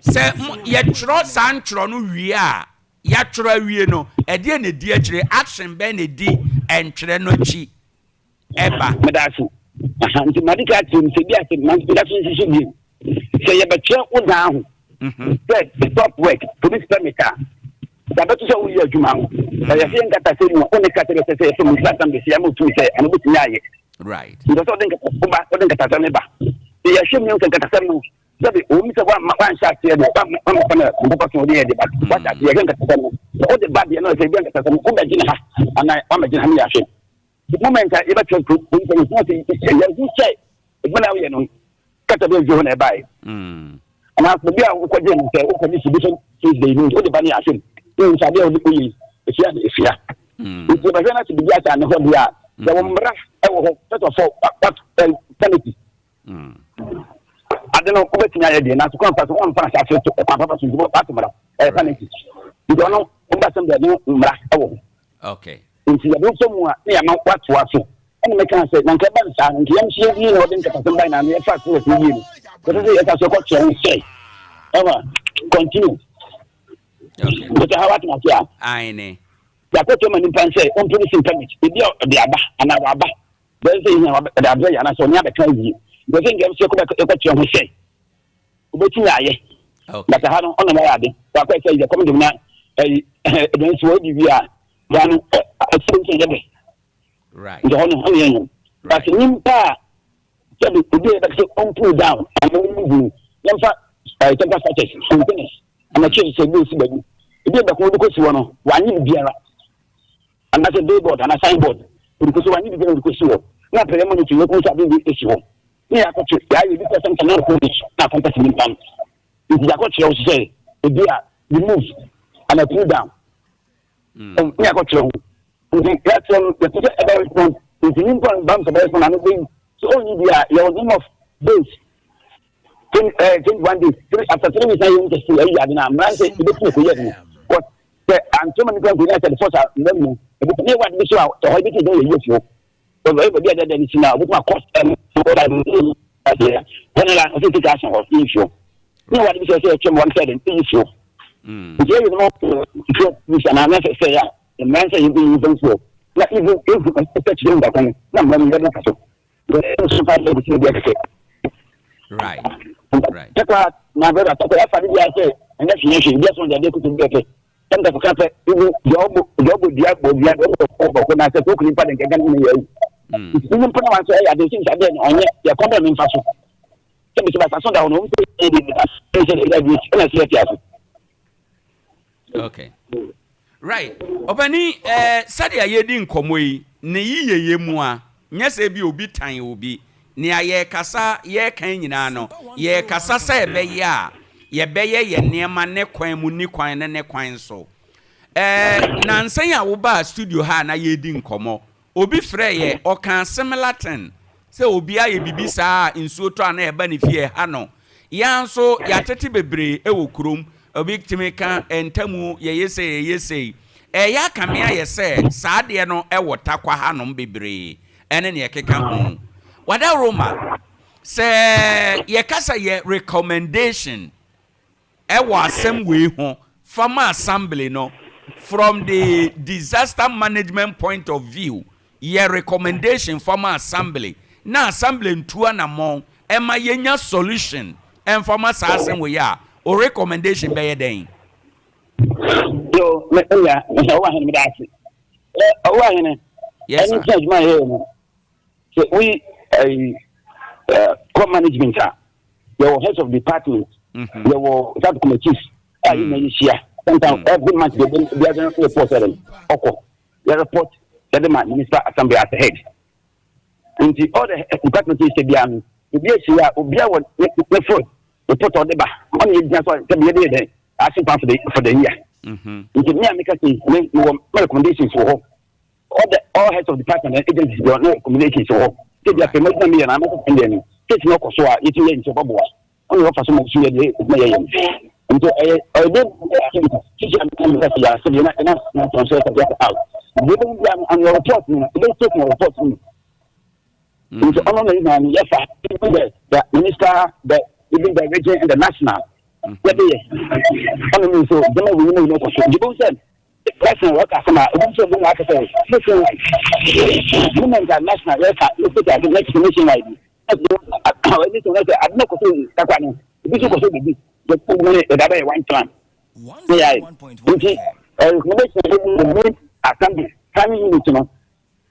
sɛ yɛtwerɛ saa ntwerɛ no wie a, yɛatwerɛ awie no, ɛdeɛ na ɛdi akyire? Action bɛn na ɛdi ntwerɛ no akyi ɛba? Meda ase. Aha, nti made ka akyerɛ mu sɛ bi ase meda so nsi so bio sɛ yɛbɛkyerɛ wo dan ho sɛ stop work police permit a yɛabɛto sɛ woyɛ adwuma ho na yɛsɛ yɛ nkata sɛ mu a wone ka kyerɛ sɛ sɛ yɛsɛ mu asɛm de sɛ yɛma wotumi sɛ ɛno wobɛtumi ayɛ. Nti sɛ wode woba wode nkatasɛm no ba sɛ yɛhwɛ mu sɛ nkatasɛm no sɛbi wɔn sɛ wanhyɛ aseɛ de wamfa no mpapa so wode yɛ de ba wahyɛ aseɛ yɛhwɛ nkatasɛm no sɛ wode ba deɛ no sɛ ebi nkatasɛm no wobɛgyina ha anaa wamɛgyina ha ne yɛahwɛ. The moment a yɛbɛtwerɛ police permit na sɛ yɛhu sɛ adwuma no a woyɛ no kasa bi mfiri hɔ na ɛbaeɛ anaa obi a wokɔgye no sɛ wokɔgye si different case day no wode ba ne yɛahwɛ mu wohu sɛ adeɛ a wode woyɛ yi ɛfia de ɛfia nti yɛbɛhwɛ no sɛ biribi asa ne hɔ deɛ a yɛwɔ mmara ɛwɔ hɔ. First of all, what penalty? Ade no wobɛtumi ayɛ deɛ, nanso kwan fa so wɔmfa ahyɛ ase to kwan papa so, nti wɔato mmara ɛyɛ penalty. Nti ɔno woba sɛm deɛ ne mmara ɛwɔ ho. Nti yɛde wosɔ mu a ne yɛama woatoa so. Ɛna mɛka sɛ na nka ɛba no saa no, nka yɛm so yɛwie na wɔde nkatasɛm bae na ano yɛfa serious no yie no, yɛsɛ sɛ yɛsa so ɛkɔkyerɛ ho sɛ ɛma continue. Bɛtɛ ha woatena ase a. Aane. Yɛakɔkyerɛ ma nipa sɛ ɔmproduce permit, ebi a ɔde aba anaa waba bɛyɛ sɛ yɛhia ɔde abrɛ yɛ anaasɛ ɔne abɛka awie. Nti sɛ nka sɛ yɛkɔkyerɛ ho sɛ wobɛtumi ayɛ. But ha no ɔna mayɛ ade wakɔ sɛ yɛ kɔm de na ɛyi ɛdɛn so wɔdi wie a daa no ɛsɛ nso yɛ dɛ. Nti hɔ no ɔne yɛ nyɛ. But nyimpa a sɛbi obi a yɛbɛka sɛ ɔmpull down anaa ɔmmu yɛmfa temporary structures, containers ana kyerɛ sɛ ebi osi baabi, ebi ɛbɛko obi kɔsi hɔ no wanyɛ biribiara, anaasɛ billboard anaa signboard obi kɔsi wanyɛ biribiara obi kɔsi hɔ na apɛrɛ mu no ti yɛkɔ sɛ ade bi esi hɔ ne yɛ akɔto yɛayɛ ebi pɛ sɛ nka na ɔkɔ na akɔntɛsi nipa no. Nti yɛakɔkyerɛ wo sɛ ebi a remove ana pull down ne yɛakɔkyerɛ ho. Nti yɛakyerɛ no yɛpɛ sɛ ɛbɛ respond, nti nipa no bam sɛ bɛ respond ano bɛyi so ɔnyi bi a yɛwɔ number of days, 21 days, three, after 3 weeks na yɛn nkɛse ɛyi ade na mmara sɛ ebɛtumi kɔ yɛ no kɔ sɛ antoma nipa nkɔ nyɛ sɛ the first a mbɛ mu ebi ne yɛ wɔ ade bi so a ɛhɔ ebi ti dɛ yɛ yie fi hɔ ɔbɛ baabi a dɛdɛ ne si na obɛtumi akɔ ɛm ɔda ɛɛ hɔn la ɔsɛ take action hɔ yɛ fi hɔ ne yɛ wɔ ade bi so ɛsɛ ɛtwam wɔn sɛ ɛdɛ ɛyi fi hɔ. Nti ɛyɛ no fi bi sa na anasɛ sɛ yɛ a mmara sɛ yɛ bi yi fɛn fi hɔ na even ehu ɛsɛ kyerɛ mu baako no na mmara mu yɛ de so nso fa yɛ bi akɛkɛ. Takwa na brother takwa yafa de bi asɛ ɛnyɛ hwee hwee bi asɔn de ade kutu bi kɛkɛ ɛnta kɔka pɛ ibu deɛ ɔbɔ deɛ ɔbɔ dua bɔ dua deɛ ɔbɔ bɔ ko na sɛ koko nipa de nkɛnkɛn ne yɛ awu. Nti nipa na wansɛ ɛyɛ ade sɛ adeɛ no ɔnyɛ yɛ kɔn bɛ mi nfa so sɛ bisɛ basa so da hɔ no ɔmo sɛ ɛyɛ de ɛyɛ sɛ ɛyɛ de ɛna sɛ ɛte ase. Okay. Right. Ɔpani, sɛdeɛ yɛdi nkɔmmɔ yi, ne yiyeyɛ mu a, nyɛ sɛ bi obi tan obi. Nea yɛrekasa yɛreka nyinaa no, yɛrekasa sɛ ɛbɛyɛ a yɛbɛyɛ yɛ nneɛma ne kwan mu ne kwan ne ne kwan so. Nansan a wobaa studio ha na yɛredi nkɔmmɔ, obi frɛ yɛ, ɔka similar thing sɛ obi ayɛ biribi saa a nsuo tɔ a na ɛba ne fie ha no. Yɛn nso yɛatete bebree wɔ kurom. Obi tumi ka ntamu yɛyɛ sei yɛyɛ sei. Ɛyɛ akame ayɛ sɛ saa adeɛ no wɔ Takwa hanom bebree ɛne nea ɛkeka ho. Wada Roma, sɛ yɛkasa yɛ recommendation ɛwɔ asɛm wei ho fama assembly no, from the disaster management point of view, yɛ recommendation fama assembly na assembly ntu anammɔn ɛma yɛnya solution ɛmfama saa asɛm wei a, o recommendation bɛyɛ dɛn? Yo, me nya ɔwɔ ahene mi da ase. Ɛ ɔwɔ ahene. Yes, ɛne sir. Sɛ adwuma yɛ no sɛ woyi ɛyi ɛ crop management a, yɛwɔ heads of department, yɛwɔ sub committees a yɛn nyinaa yɛhyia sometimes every month de bi adi report sɛ ɔkɔ yɛ report yɛde ma municipal assembly as a head. Nti all the department yi sɛ bia no obi ahyia a obi a wɔ ne phone report a ɔde ba ɔne yɛ gyina so sɛ yɛde yɛ dɛ action plan for the year. Nti me a meka sɛ me mewɔ my recommendations wɔ hɔ, all heads of department and agencies wɔ ne recommendations wɔ hɔ sɛ bi afei mɛgyina meyɛ na amɛkɔ fɛn deɛ no case no ɔkɔ so a yɛtumi yɛ nti ɔbɛboa ɔne wɔfa so ma so yɛ deɛ ɛdwuma yɛyɛ no. Nti ɛyɛ de activity sisi a meka meka sɛ yɛ asɛ deɛ na ɛna na transfer sɛ yɛ out deɛ ɛbɛhu bi a on your report no ɛbɛyɛ take on report no. Nti ɔno na yɛnya no yɛfa even the minister, the even the region and the national yɛde yɛ ɔno no nso gyama wo nyima nyima kɔ so nti bohu sɛ national wɔka asɛm a obi nso bi na aka sɛ listen, moment a national yɛka yɛsɛ ade next nationwide ɛne sɛ sɛ ade no kɔ so kakra no ebi nso kɔ so bibi yɛde yɛde abɛyɛ one plan ne yɛ ayɛ. Nti recommendation yɛ the main assembly planning unit no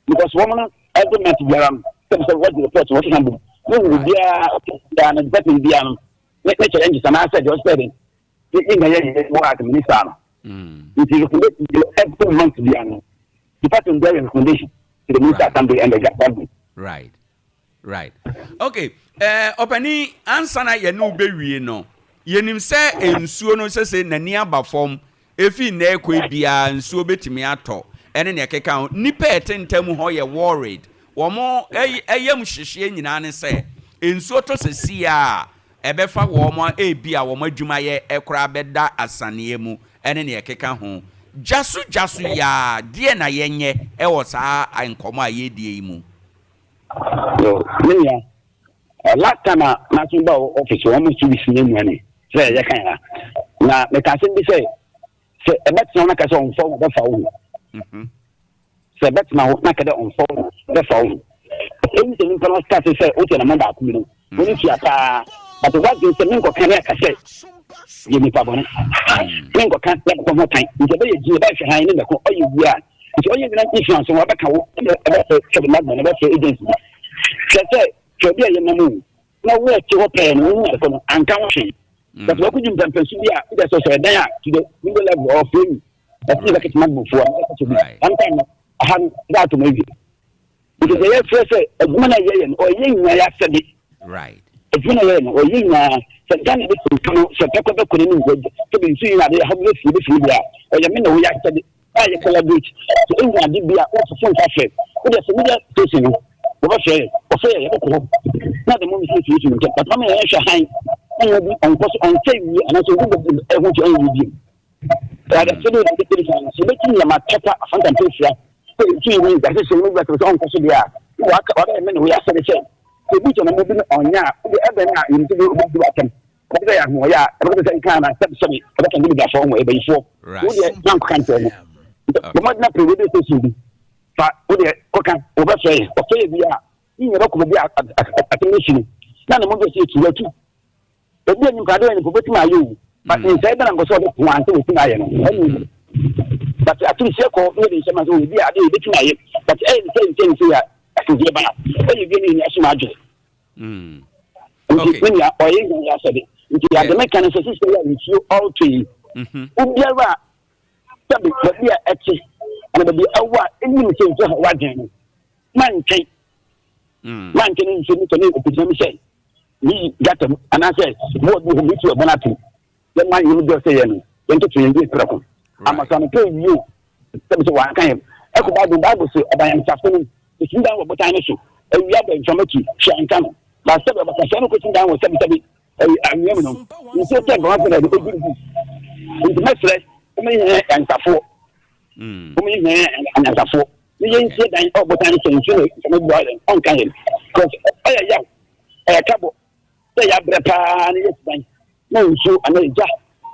because wɔn no every month biara no sɛ wɔde report wɔkeka bom ne wuru biara biara no department biara no ne challenges anaasɛ deɛ ɔsɛ de ne ne yɛ yɛ wɔ as minister no. Nti recommendation every month biara no department biara yɛ recommendation to the minister assembly and the government. Right. Okay. Ɔpani, ansa na yɛne wo bɛwie no, yɛnim sɛ nsuo no sɛ n'ani aba fam efi nnɛ ekɔ biara nsuo bɛtumi atɔ ɛne nea ɛkeka ho. Nnipa a ɛte ntam hɔ yɛ worried. Wɔn ɛyam hyehyeɛ nyinaa ne sɛ nsuo tɔ sɛ si a ɛbɛfa wɔn ebi a wɔn adwumayɛ koraa bɛda asaneɛ mu ɛne nea ɛkeka ho. Gyaso gyaso yaa deɛ na yɛnyɛ ɛwɔ saa nkɔmɔ a yɛdie yi mu. Yo, me nua, last time a maso ba wɔ office wɔn mo 2 weeks ne nua ni sɛ yɛ kan ya na meka asɛm bi sɛ ɛbɛtena hɔ na ka sɛ ɔmfa wo, bɛfa wo ho. Sɛ ɛbɛtena hɔ na ka dɛ ɔmfa wo, bɛfa wo ho. Eyi sɛ nipa no start sɛ wote na mɔ baako mu no, wɔn tua paa, but wadwen sɛ menkɔka ne aka sɛ yɛ nipa bɔne, menkɔka ne akɔkɔ ho tan, nti ɛbɛyɛ gyi ɛbɛhwɛ han ne mɛko ɔyɛ wie a, nti ɔyɛ nyina insurance ho ɔbɛka wo, ɛbɛfɛ sɛde magma no ɛbɛfɛ agency bi hwɛ sɛ hwɛ obi a yɛnam o na wo ɛte hɔ pɛɛ no, wohu adekɔ no anka ho hwee, but wakɔgye mpɛmpɛnso bi a wode sɛ sɛ ɛdan a to the window level or frame ɛte sɛ bɛkɛtɛ magma foɔ a ɛkɔtɔ bi one time no aha no ɛda atom awie. Nti sɛ yɛfrɛ sɛ adwuma no a yɛyɛ no, ɔyɛ nyinaa yɛ asɛde. Adwuma no a yɛyɛ no, ɔyɛ nyinaa sɛ Ghana bɛtumi no sɛ pɛkɔ bɛkɔ n'anim sɛ bi nso yi ade ɛha bɛfiri bɛfiri deɛ a ɔyɛ me na woyɛ asɛde a yɛ collaborate sɛ ɛhu ade bi a wɔfofo nfa fɛ wode sɛ media station no wɔbɛfrɛ yɛ, wɔfrɛ yɛ, yɛbɛkɔ hɔ na de mo nso siesie ntɛm, but mama yɛhwɛ han na yɛ bi ɔnkɔ so ɔnsɛ wie anaasɛ obi bɛ ɛho nti ɔnyɛ wie bio. Ɛyɛ sɛ de de de kan so bɛtumi yɛ ma tɛpa afantampe fira sɛ nsu yi ni gase sɛ no gase sɛ ɔnkɔ so deɛ a na waka wabɛyɛ me ne woyɛ asɛde sɛ ebi kyɛ na mo bi no ɔnyɛ a wode ɛbɛn a yɛn ti bi obi di watɛm ɛbɛsɛ sɛ yɛ ahoɔyɛ a ɛbɛsɛ sɛ nka na sɛbi sɛbi ɛbɛka ne bidafoɔ ho ɛbɛyifoɔ wodeɛ na nkɔka nkyɛn no bɔmmɔden na pere radio station bi fa wodeɛ kɔka, wɔbɛfrɛ yɛ, wɔfrɛ yɛ bi a ne nyɛ bɛkɔ baabi a asɛm no si no na ne mo de sɛ etu watu ebi a nyimpa adeɛ nyimpa bɛtumi ayɛ o, but nsɛe bɛn na nkɔ sɛ ɔde ko ansa wɔtumi ayɛ no ɛne, but atumi sɛ kɔ ne de nsɛm asɛ ebi a adeɛ yɛbɛtumi ayɛ, but ɛyɛ ne sɛ nsɛ nsɛ yɛ asomdwe ba ɛyɛ bi ne yɛ asom adwene. Nti me nua, ɔyɛ nyɛ yɛ asɛde, nti ade meka no sɛ sisi yɛ nsuo ɔretɔ yi, obiara a sɛbi baabi a ɛte ana baabi a ɛwɔ a ɛnim sɛ nsuo ha wadwene no ma nkyɛn ma nkyɛn ne nsuo no tɔ ne ɔpɛgyina mi sɛ meyi gata mu anaasɛ boɔ bi hɔ metu ɛbɔn atom yɛma yɛn bi ɔsɛ yɛ no yɛntoto yɛn bi prɛko amasa no pɛ wie o sɛbi sɛ wanka yɛn ɛkɔ Bible sɛ ɔbayansafo no ɛsi dan wɔ botan no so, awia bɛ mframa tu hwɛ anka no ba sɛbi ɔbɛkasa no kɔsi dan wɔ sɛbi sɛbi ɛyɛ anwea mu no nsuo sɛ mframa fɛ na ɛde ɛgu gu. Nti mɛsrɛ wɔn yɛ anyansafoɔ, wɔn yɛ anyansafoɔ ne yɛn nsie dan ɛwɔ botan no so nsuo na mframa bu ayɛ ɔnka yɛn because ɔyɛ yaw, ɛyɛ kabɔ sɛ yɛ abrɛ paa ne yɛ si dan na nsuo anaa egya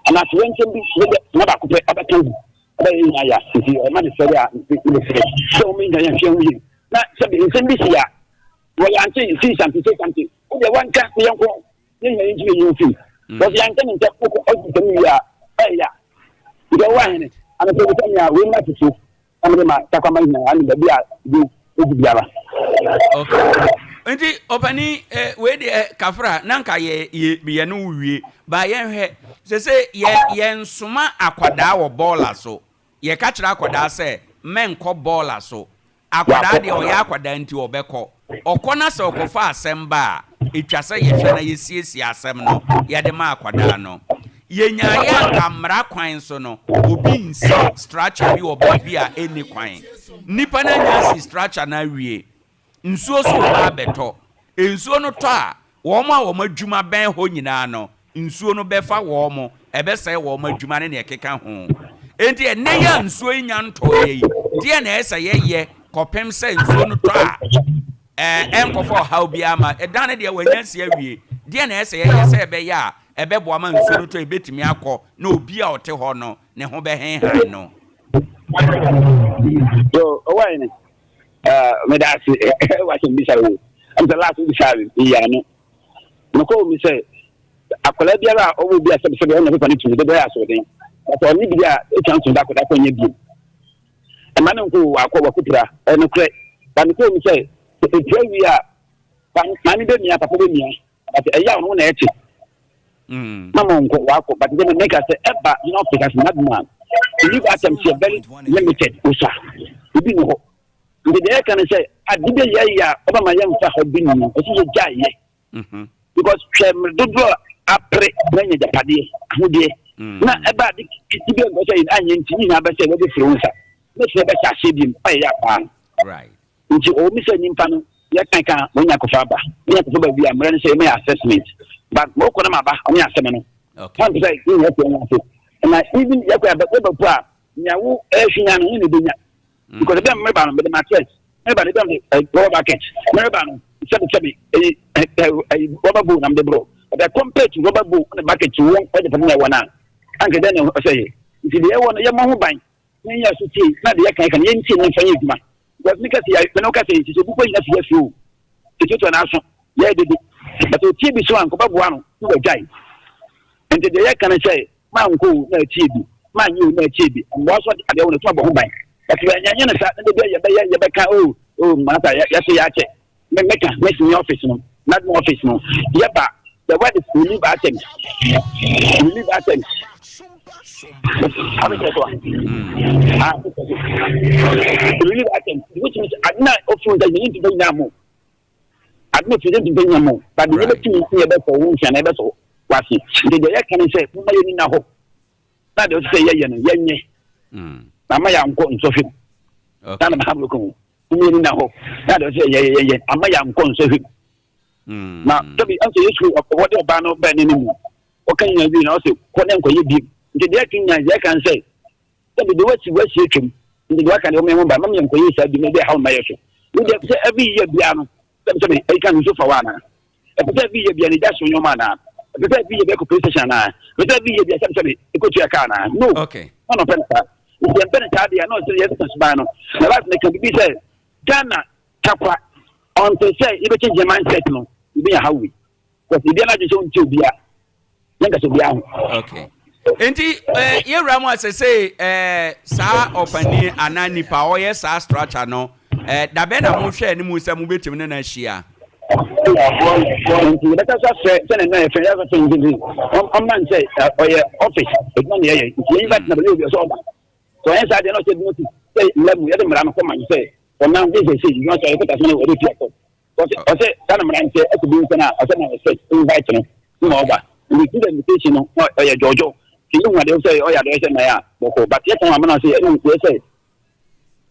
anaa atoyɛnkyɛn bi ne dɛ na baako pɛ ɔbɛka gu ɔbɛyɛ nyinaa ya. Nti ɛma ne sɛre a ne sɛre sɛ wɔn nyinaa yɛn hwɛ ho yie na sɛbi nsɛm bi si a wɔyɛ ante si sante se sante wodeɛ wanka ne yɛn kɔ ne nyinaa yɛn ntumi yɛn fi wɔsi yɛn ntɛm ntɛm kɔkɔ ɔsi ntɛm wie a ɛyɛ nti ɔwɔ ahene anapɛ bi sɛ nea wei mu atutu na mede ma takwama nyinaa ne baabi a bi egu biara. Okay, nti ɔpani wei deɛ kafra na nka yɛ yɛ yɛ no wie ba yɛnhwɛ sɛ yɛ yɛnsoma akwadaa wɔ bɔɔla so. Yɛka kyerɛ akwadaa sɛ mɛnkɔ bɔɔla so, akwadaa deɛ ɔyɛ akwadaa nti ɔbɛkɔ. Ɔkɔ na sɛ ɔkɔfa asɛm ba a, ɛtwa sɛ yɛhwɛ na yɛsiesie asɛm no yɛde ma akwadaa no. Yɛnyaeɛ anka mmara kwan so no, obi nsi structure bi wɔ baabi a ɛnni kwan. Nnipa no anya asi structure no awie, nsuo so ba abɛtɔ. Nsuo no tɔ a, wɔn a wɔn adwuma bɛn hɔ nyinaa no, nsuo no bɛfa wɔn mo, ɛbɛsɛe wɔn adwuma ne nea ɛkeka ho. Enti ɛnnɛ yi a nsuo yi nya ntɔeɛ yi, deɛ na ɛyɛ sɛ yɛyɛ kɔpem sɛ nsuo no tɔ a ɛnkɔfa ɔhaw biara ma ɛdan no deɛ wɔanya asi awie? Deɛ na ɛyɛ sɛ yɛyɛ sɛ ɛbɛyɛ a ɛbɛboa ma nsuo no tɔ ɛbɛtumi akɔ na obi a ɔte hɔ no ne ho bɛhenhan no? So ɔwɔ ayɛ ne meda ase wasɛm bisa wo ɛm sɛ last bisa yi ano nokɔ mi sɛ akwadaa biara a ɔwɔ bi a sɛbisɛbi ɔnyɛ pepa ne tumi de bɛyɛ asoɔden, but ɔne bi a etwa nso da akwadaa kɔ nyɛ bio ɛma ne nko wakɔ wakɔpira ɛnokorɛ, but nokɔ mi sɛ epira wie a maame bɛ mia, papa bɛ mia, but ɛyɛ a ɔno na ɛte mama nkɔ wakɔ. But then meka sɛ ɛba in office as madman, leave items yɛ very limited, osa ebi ni hɔ. Nti deɛ yɛka ne sɛ ade bɛ yɛ yɛ a ɔbɛma yɛmfa hɔ bi nnu ɛsɛ yɛ gya yɛ because hwɛ mmerɛ dodoɔ a apere na nya gyapadeɛ ahodeɛ na ɛba ade kiti bi a nkɔ sɛ anyɛ nti ne nyinaa bɛsɛ wɔde firi wo nsa na firi bɛhyɛ aseɛ bi mu ɔyɛ yɛ apaa. Nti ɔwɔ mi sɛ nyimpa no yɛka ka wɔnya akɔfa aba, wɔnya akɔfa ba bi a mmerɛ no sɛ yɛmɛyɛ assessment. But mokɔ na maba ɔne asɛm no. Okay. Wɔn sɛ yɛn yɛ kɔ ase. Na even yɛ kɔ yɛ bɛ po a nea wo ɛhwɛ nya no wo na ebenya. Because ebi a mmereba no mede mattress mmereba no ebi a mede rubber bucket mmereba no sɛbi sɛbi ɛyi ɛyi rubber bowl na mede borɔ. But compared to rubber bowl ne bucket wɔn ɛde pɛm na ɛwɔ na anka dɛ na ɔsɛ yɛ. Nti deɛ ɛwɔ no yɛ mɔ ho ban na yɛn yɛ so tie na deɛ yɛ kan kan yɛn tie na nfa yɛ adwuma. Because mi kɛse yɛ mɛ kɛse yɛ sisi obi kɔ nyina fi yɛ fi o. Etuatua n'aso yɛ dede. But otie bi so a nkɔbɛ boa no na wagyae. Nti deɛ yɛka no sɛ mankɔ o na atie bi, manyɛ o na atie bi. Mmoa so adeɛ wɔ no ɛtumi abɔ ho ban. But yɛnyɛ no saa na baabi a yɛbɛyɛ yɛbɛka o o masa yɛse yɛakyɛ. Me meka mesi me office no, NADMO office no yɛba the word is relieve items. Relieve items. Abi kyerɛ so a. Ah, relieve items. Which means ade na ofiri nsa yɛn ntumi nyinaa mo. Ade na ofiri nsa ntumi nyinaa mo. But deɛ yɛbɛtumi nso yɛbɛsɔ wo nsia na yɛbɛsɔ wase. Nti deɛ yɛka ne sɛ momma yɛn nina hɔ. Na deɛ ɔsɛ sɛ yɛyɛ no yɛnyɛ. Na ama yɛankɔ nsɔhwɛ mu. Na na mahabolo ka ho. Momma yɛn nina hɔ. Na deɛ ɔsɛ sɛ yɛyɛ yɛnyɛ. Ama yɛankɔ nsɔhwɛ mu. Na sɛbi ɛnso Yesu wɔde ɔbaa no bɛn ne ne mu. Ɔka nyinaa wie na ɔsɛ kɔ ne nkɔyɛ biem. Nti deɛ ɛka nyinaa deɛ ɛka ne sɛ sɛbi deɛ wasi wasi atwam. Nti deɛ waka deɛ ɔmo yɛn ho ba mama yɛn nkɔyɛ saa bi na ebi ɛhaw mma yɛ so. Wo deɛ sɛ every year biara no sɛbi sɛbi ɛyi ka nsuo fa wa anaa? Ɛpɛ sɛ every year biara no egya so nneɛma anaa? Ɛpɛ sɛ every year biara kɔ police station anaa? Ɛpɛ sɛ every year biara sɛbi sɛbi ɛkɔ tua kaa anaa? No. Okay. Ɔna ɔpɛ ne saa. Nti yɛn pɛ ne saa deɛ na ɔsɛ yɛ sesa suban no. Na last meka bibi sɛ Ghana takwa ɔnte sɛ yɛbɛkyɛ gyina mindset no ebi yɛ ha wei. Because ebi anadwo sɛ ɔntie obiara. Yɛnkasa obiara ho. Okay. Nti eh, yɛwura mu a sesei eh, saa ɔpanin anaa nipa a ɔyɛ saa structure no eh, dabɛn na mohwɛ anim sɛ mobɛtumi ne no ahyia? Nti yɛbɛka so afrɛ sɛ ne nan yɛfrɛ yɛafrɛ sɛ nti ɔmma n sɛ ɔyɛ office adwuma ne yɛyɛ nti yɛn invite na bɛyɛ obi ɔsɛ ɔba sɛ ɔyɛ saa deɛ na ɔsɛ bi notice sɛ mmara mu yɛde mmara no kɔma no sɛ ɔnam de sɛ sɛ adwuma sɛ ɔyɛ kɔta so no ɔde tua kɔ ɔsɛ ɔsɛ saa na mmara no sɛ ɛkɔ bi nsɛn a ɔsɛ na respect invite no na ɔba nti ti dɛ invitation no na ɔyɛ dwɔdwɔ ti ehu adeɛ sɛ ɔyɛ adeɛ sɛ nan a bɔkɔ but yɛ kɔn amena sɛ ɛnu yɛ sɛ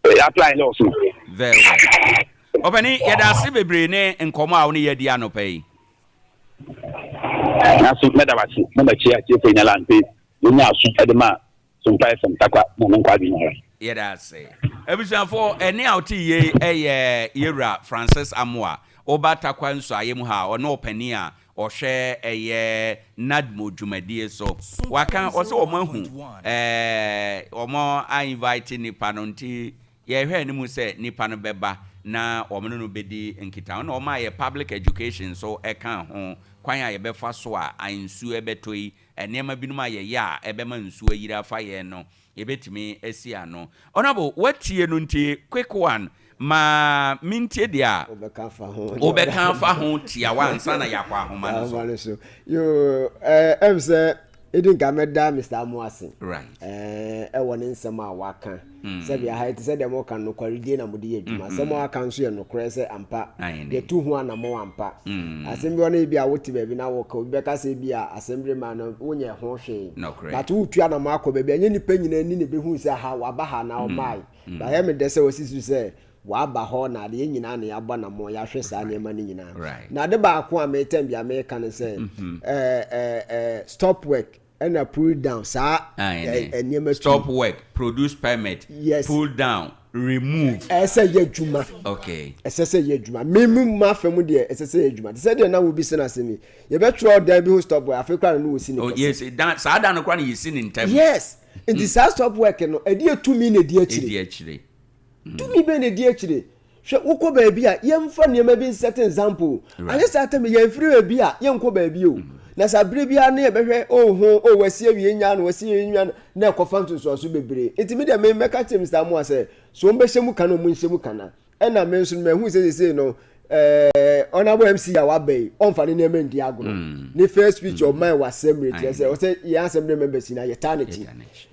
ɛyɛ apply laws no. Very well. Ɔpɛni yɛda ase bebree ne nkɔmɔ a wo ne yɛ di anɔpa yi. Nanso mɛda wase na makyia atiefo nyinaa ante wonya aso de ma Sompa FM Tarkwa na me nkwa adwene ara. Yɛda ase. Abusuafoɔ, ɛnne a wote yei yɛ Yɛwura Francis Amoah, woba Tarkwa Nsuaeɛ mu ha a, ɔne ɔpanin a ɔhwɛ ɛyɛ NADMO dwumadie so. Waka, ɔsɛ wɔn ahu, ɛɛ, wɔn a invite nipa no nti yɛhwɛ anim sɛ nipa no bɛba na wɔn ne no bɛdi nkitaho. Ɛna wɔn a yɛ public education nso ɛka ho, kwan a yɛbɛfa so a nsuo ɛbɛtɔ yi, Nneɛma binom a yɛyɛ a ɛbɛma nsuo ayiri afa yɛn no, yɛbɛtumi asi ano. Honourable, woatie no nti quick one, ma mentie deɛ a Wobɛka afa ho. wobɛka afa ho tiawa ansa na yɛakɔ ahoma no so. Ahoma no so. Yoo, ɛɛ, ɛm sɛ ɛdi nka mɛda Mister Amoah ase. Right. Ɛɛ, ɛwɔ ne nsɛm a waka. Sɛbi aha yi te sɛ deɛ moka no nokwaredie na mode yɛ adwuma. Asɛm a waka nso yɛ nokorɛ sɛ ampa yɛtu ho anamɔn ampa. Asɛm bi wɔ no ebi a wote baabi na woka obi bɛka sɛ ebi a asɛm bi rema no wonyɛ ho hwee. But wotu anamɔn akɔ baabi a ɛnyɛ nnipa nyinaa ani na ɛbɛhu sɛ ha waba ha anaa ɔmmae. But ɛyɛ me dɛ sɛ wasi so sɛ waba hɔ na adeɛ nyinaa na yɛabɔ anamɔn yɛahwɛ saa nneɛma no nyinaa. Na ade baako a metɛn bi a meka ne sɛ ɛɛ ɛɛ stop work. Ɛna pull down saa nneɛma tu. Stop work, produce permit, yes. Pull down, remove. Ɛsɛ yɛ adwuma. Okay. Ɛsɛ sɛ yɛ adwuma. Mímu mu afa mu deɛ ɛsɛ sɛ yɛ adwuma. Te sɛ deɛ na wobi sɛ n'asɛm yi. Yɛbɛtwerɛ ɔdan bi ho stop work afei koraa na no wɔsi ne oh, kɛse. Yes, dan saa dan no koraa na yɛsi ne ntɛm. Yes. Nti hmm. saa stop work no ɛde etumi na ɛdi akyire. Ɛdi akyire. Tumi bɛn na ɛdi akyire? Hwɛ, wokɔ baabi a, yɛmfa nneɛma bi nsɛte example. Anyɛ saa tɛm yɛmfiri baabi a, yɛnkɔ baabi o. Na saa berɛ biara no yɛbɛhwɛ, oh ho, oh wasi awie nya no, wasi awie nya no, na ɛkɔfa nsunsuanso bebree. Nti me deɛ me mɛka kyerɛ Mister Amoah sɛ, so wɔbɛhyɛ mu ka na wɔnhyɛ mu ka na. Ɛna me nso no mahu sɛ seesei no, eh, Honourable MC a waba yi, ɔmfa ne nneɛma ndi agorɔ. Ne first speech a ɔmae wɔ assembly kyerɛ sɛ, ɔsɛ yɛn assembly members nyinaa yɛtaa n'akyi.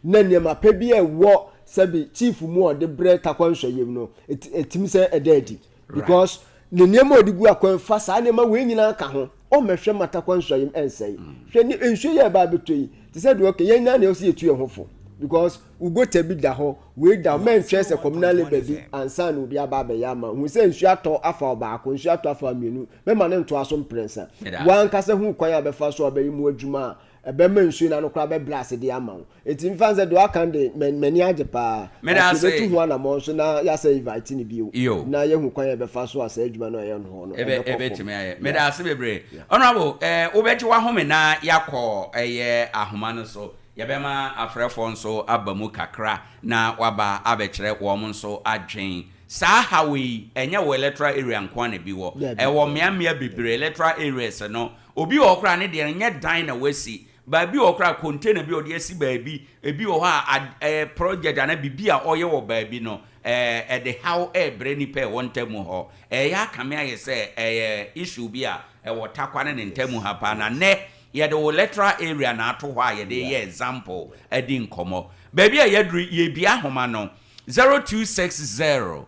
Na nneɛma pa bi a ɛwɔ sɛbi chief mu a ɔde brɛ takwa nsɔyam no ɛtim sɛ ɛda adi because ne nneɛma a ɔde gu akwan fa saa nneɛma wei nyinaa ka ho ɔmmɛhwɛ ma takwa nsɔyam ɛnsɛe mm. Hwɛ ne nsuo yɛ ɛba abɛtɔ yi te sɛ deɛ ɔka yɛn nyinaa na ɛwɔ sɛ yɛtu yɛn ho fo. Because wo gutter bi da hɔ, wei da hɔ, mɛntwɛn sɛ communal labour bi ansa na obi aba abɛyɛ ama wo. Hu sɛ nsuo atɔ afa ɔbaako, nsuo atɔ afa mmienu, mɛma no ntoa so mprɛnsa. W'ankasa hu kwan a bɛfa so a wobɛyɛ mu adwuma a ɛbɛma nsuo no ano koraa bɛbrɛ ase de ama wo. Enti mfa no sɛ deɛ waka no de, m'ani agye paa. Meda But ase. yɛbɛtu ho anammɔn nso na yɛasan invite no bio Yo. na yɛahu kwan a yɛbɛfa so a saa adwuma no a ɛyɛ no hɔ no Ebe ɛbɛkɔ fam. ebetumi ayɛ. Meda Yeah. ase bebree. Yeah. Honourable, eh, wobɛgye w'ahome na yɛakɔ ɛyɛ ahoma no so. Yɛbɛma afrɛfoɔ nso aba mu kakra na wɔaba abɛkyerɛ wɔn nso adwen. Saa haw yi, ɛnyɛ wɔ electoral area nko ara na ebi wɔ. Dabi, Ɛwɔ dabi, mmeammea dabi. bebree, electoral areas no. Obi wɔ hɔ koraa a, ne deɛ no, ɛnyɛ dan na wasi. Baabi wɔ hɔ koraa a, container bi a ɔde asi baabi. Ebi wɔ hɔ a, ad, ɛyɛ project anaa biribi a ɔreyɛ wɔ baabi no, ɛɛ, ɛde haw rebrɛ nnipa a ɛwɔ ntamu hɔ. Ɛreyɛ akame ayɛ sɛ ɛyɛ issue bi a ɛwɔ Tarkwa ne ne ntamu ha paa. Na nnɛ, Yɛde wo electoral area na ato hɔ a yɛde reyɛ example adi nkɔmmɔ. Baabi a yɛaduru yi, yɛrebue ahoma no, 0260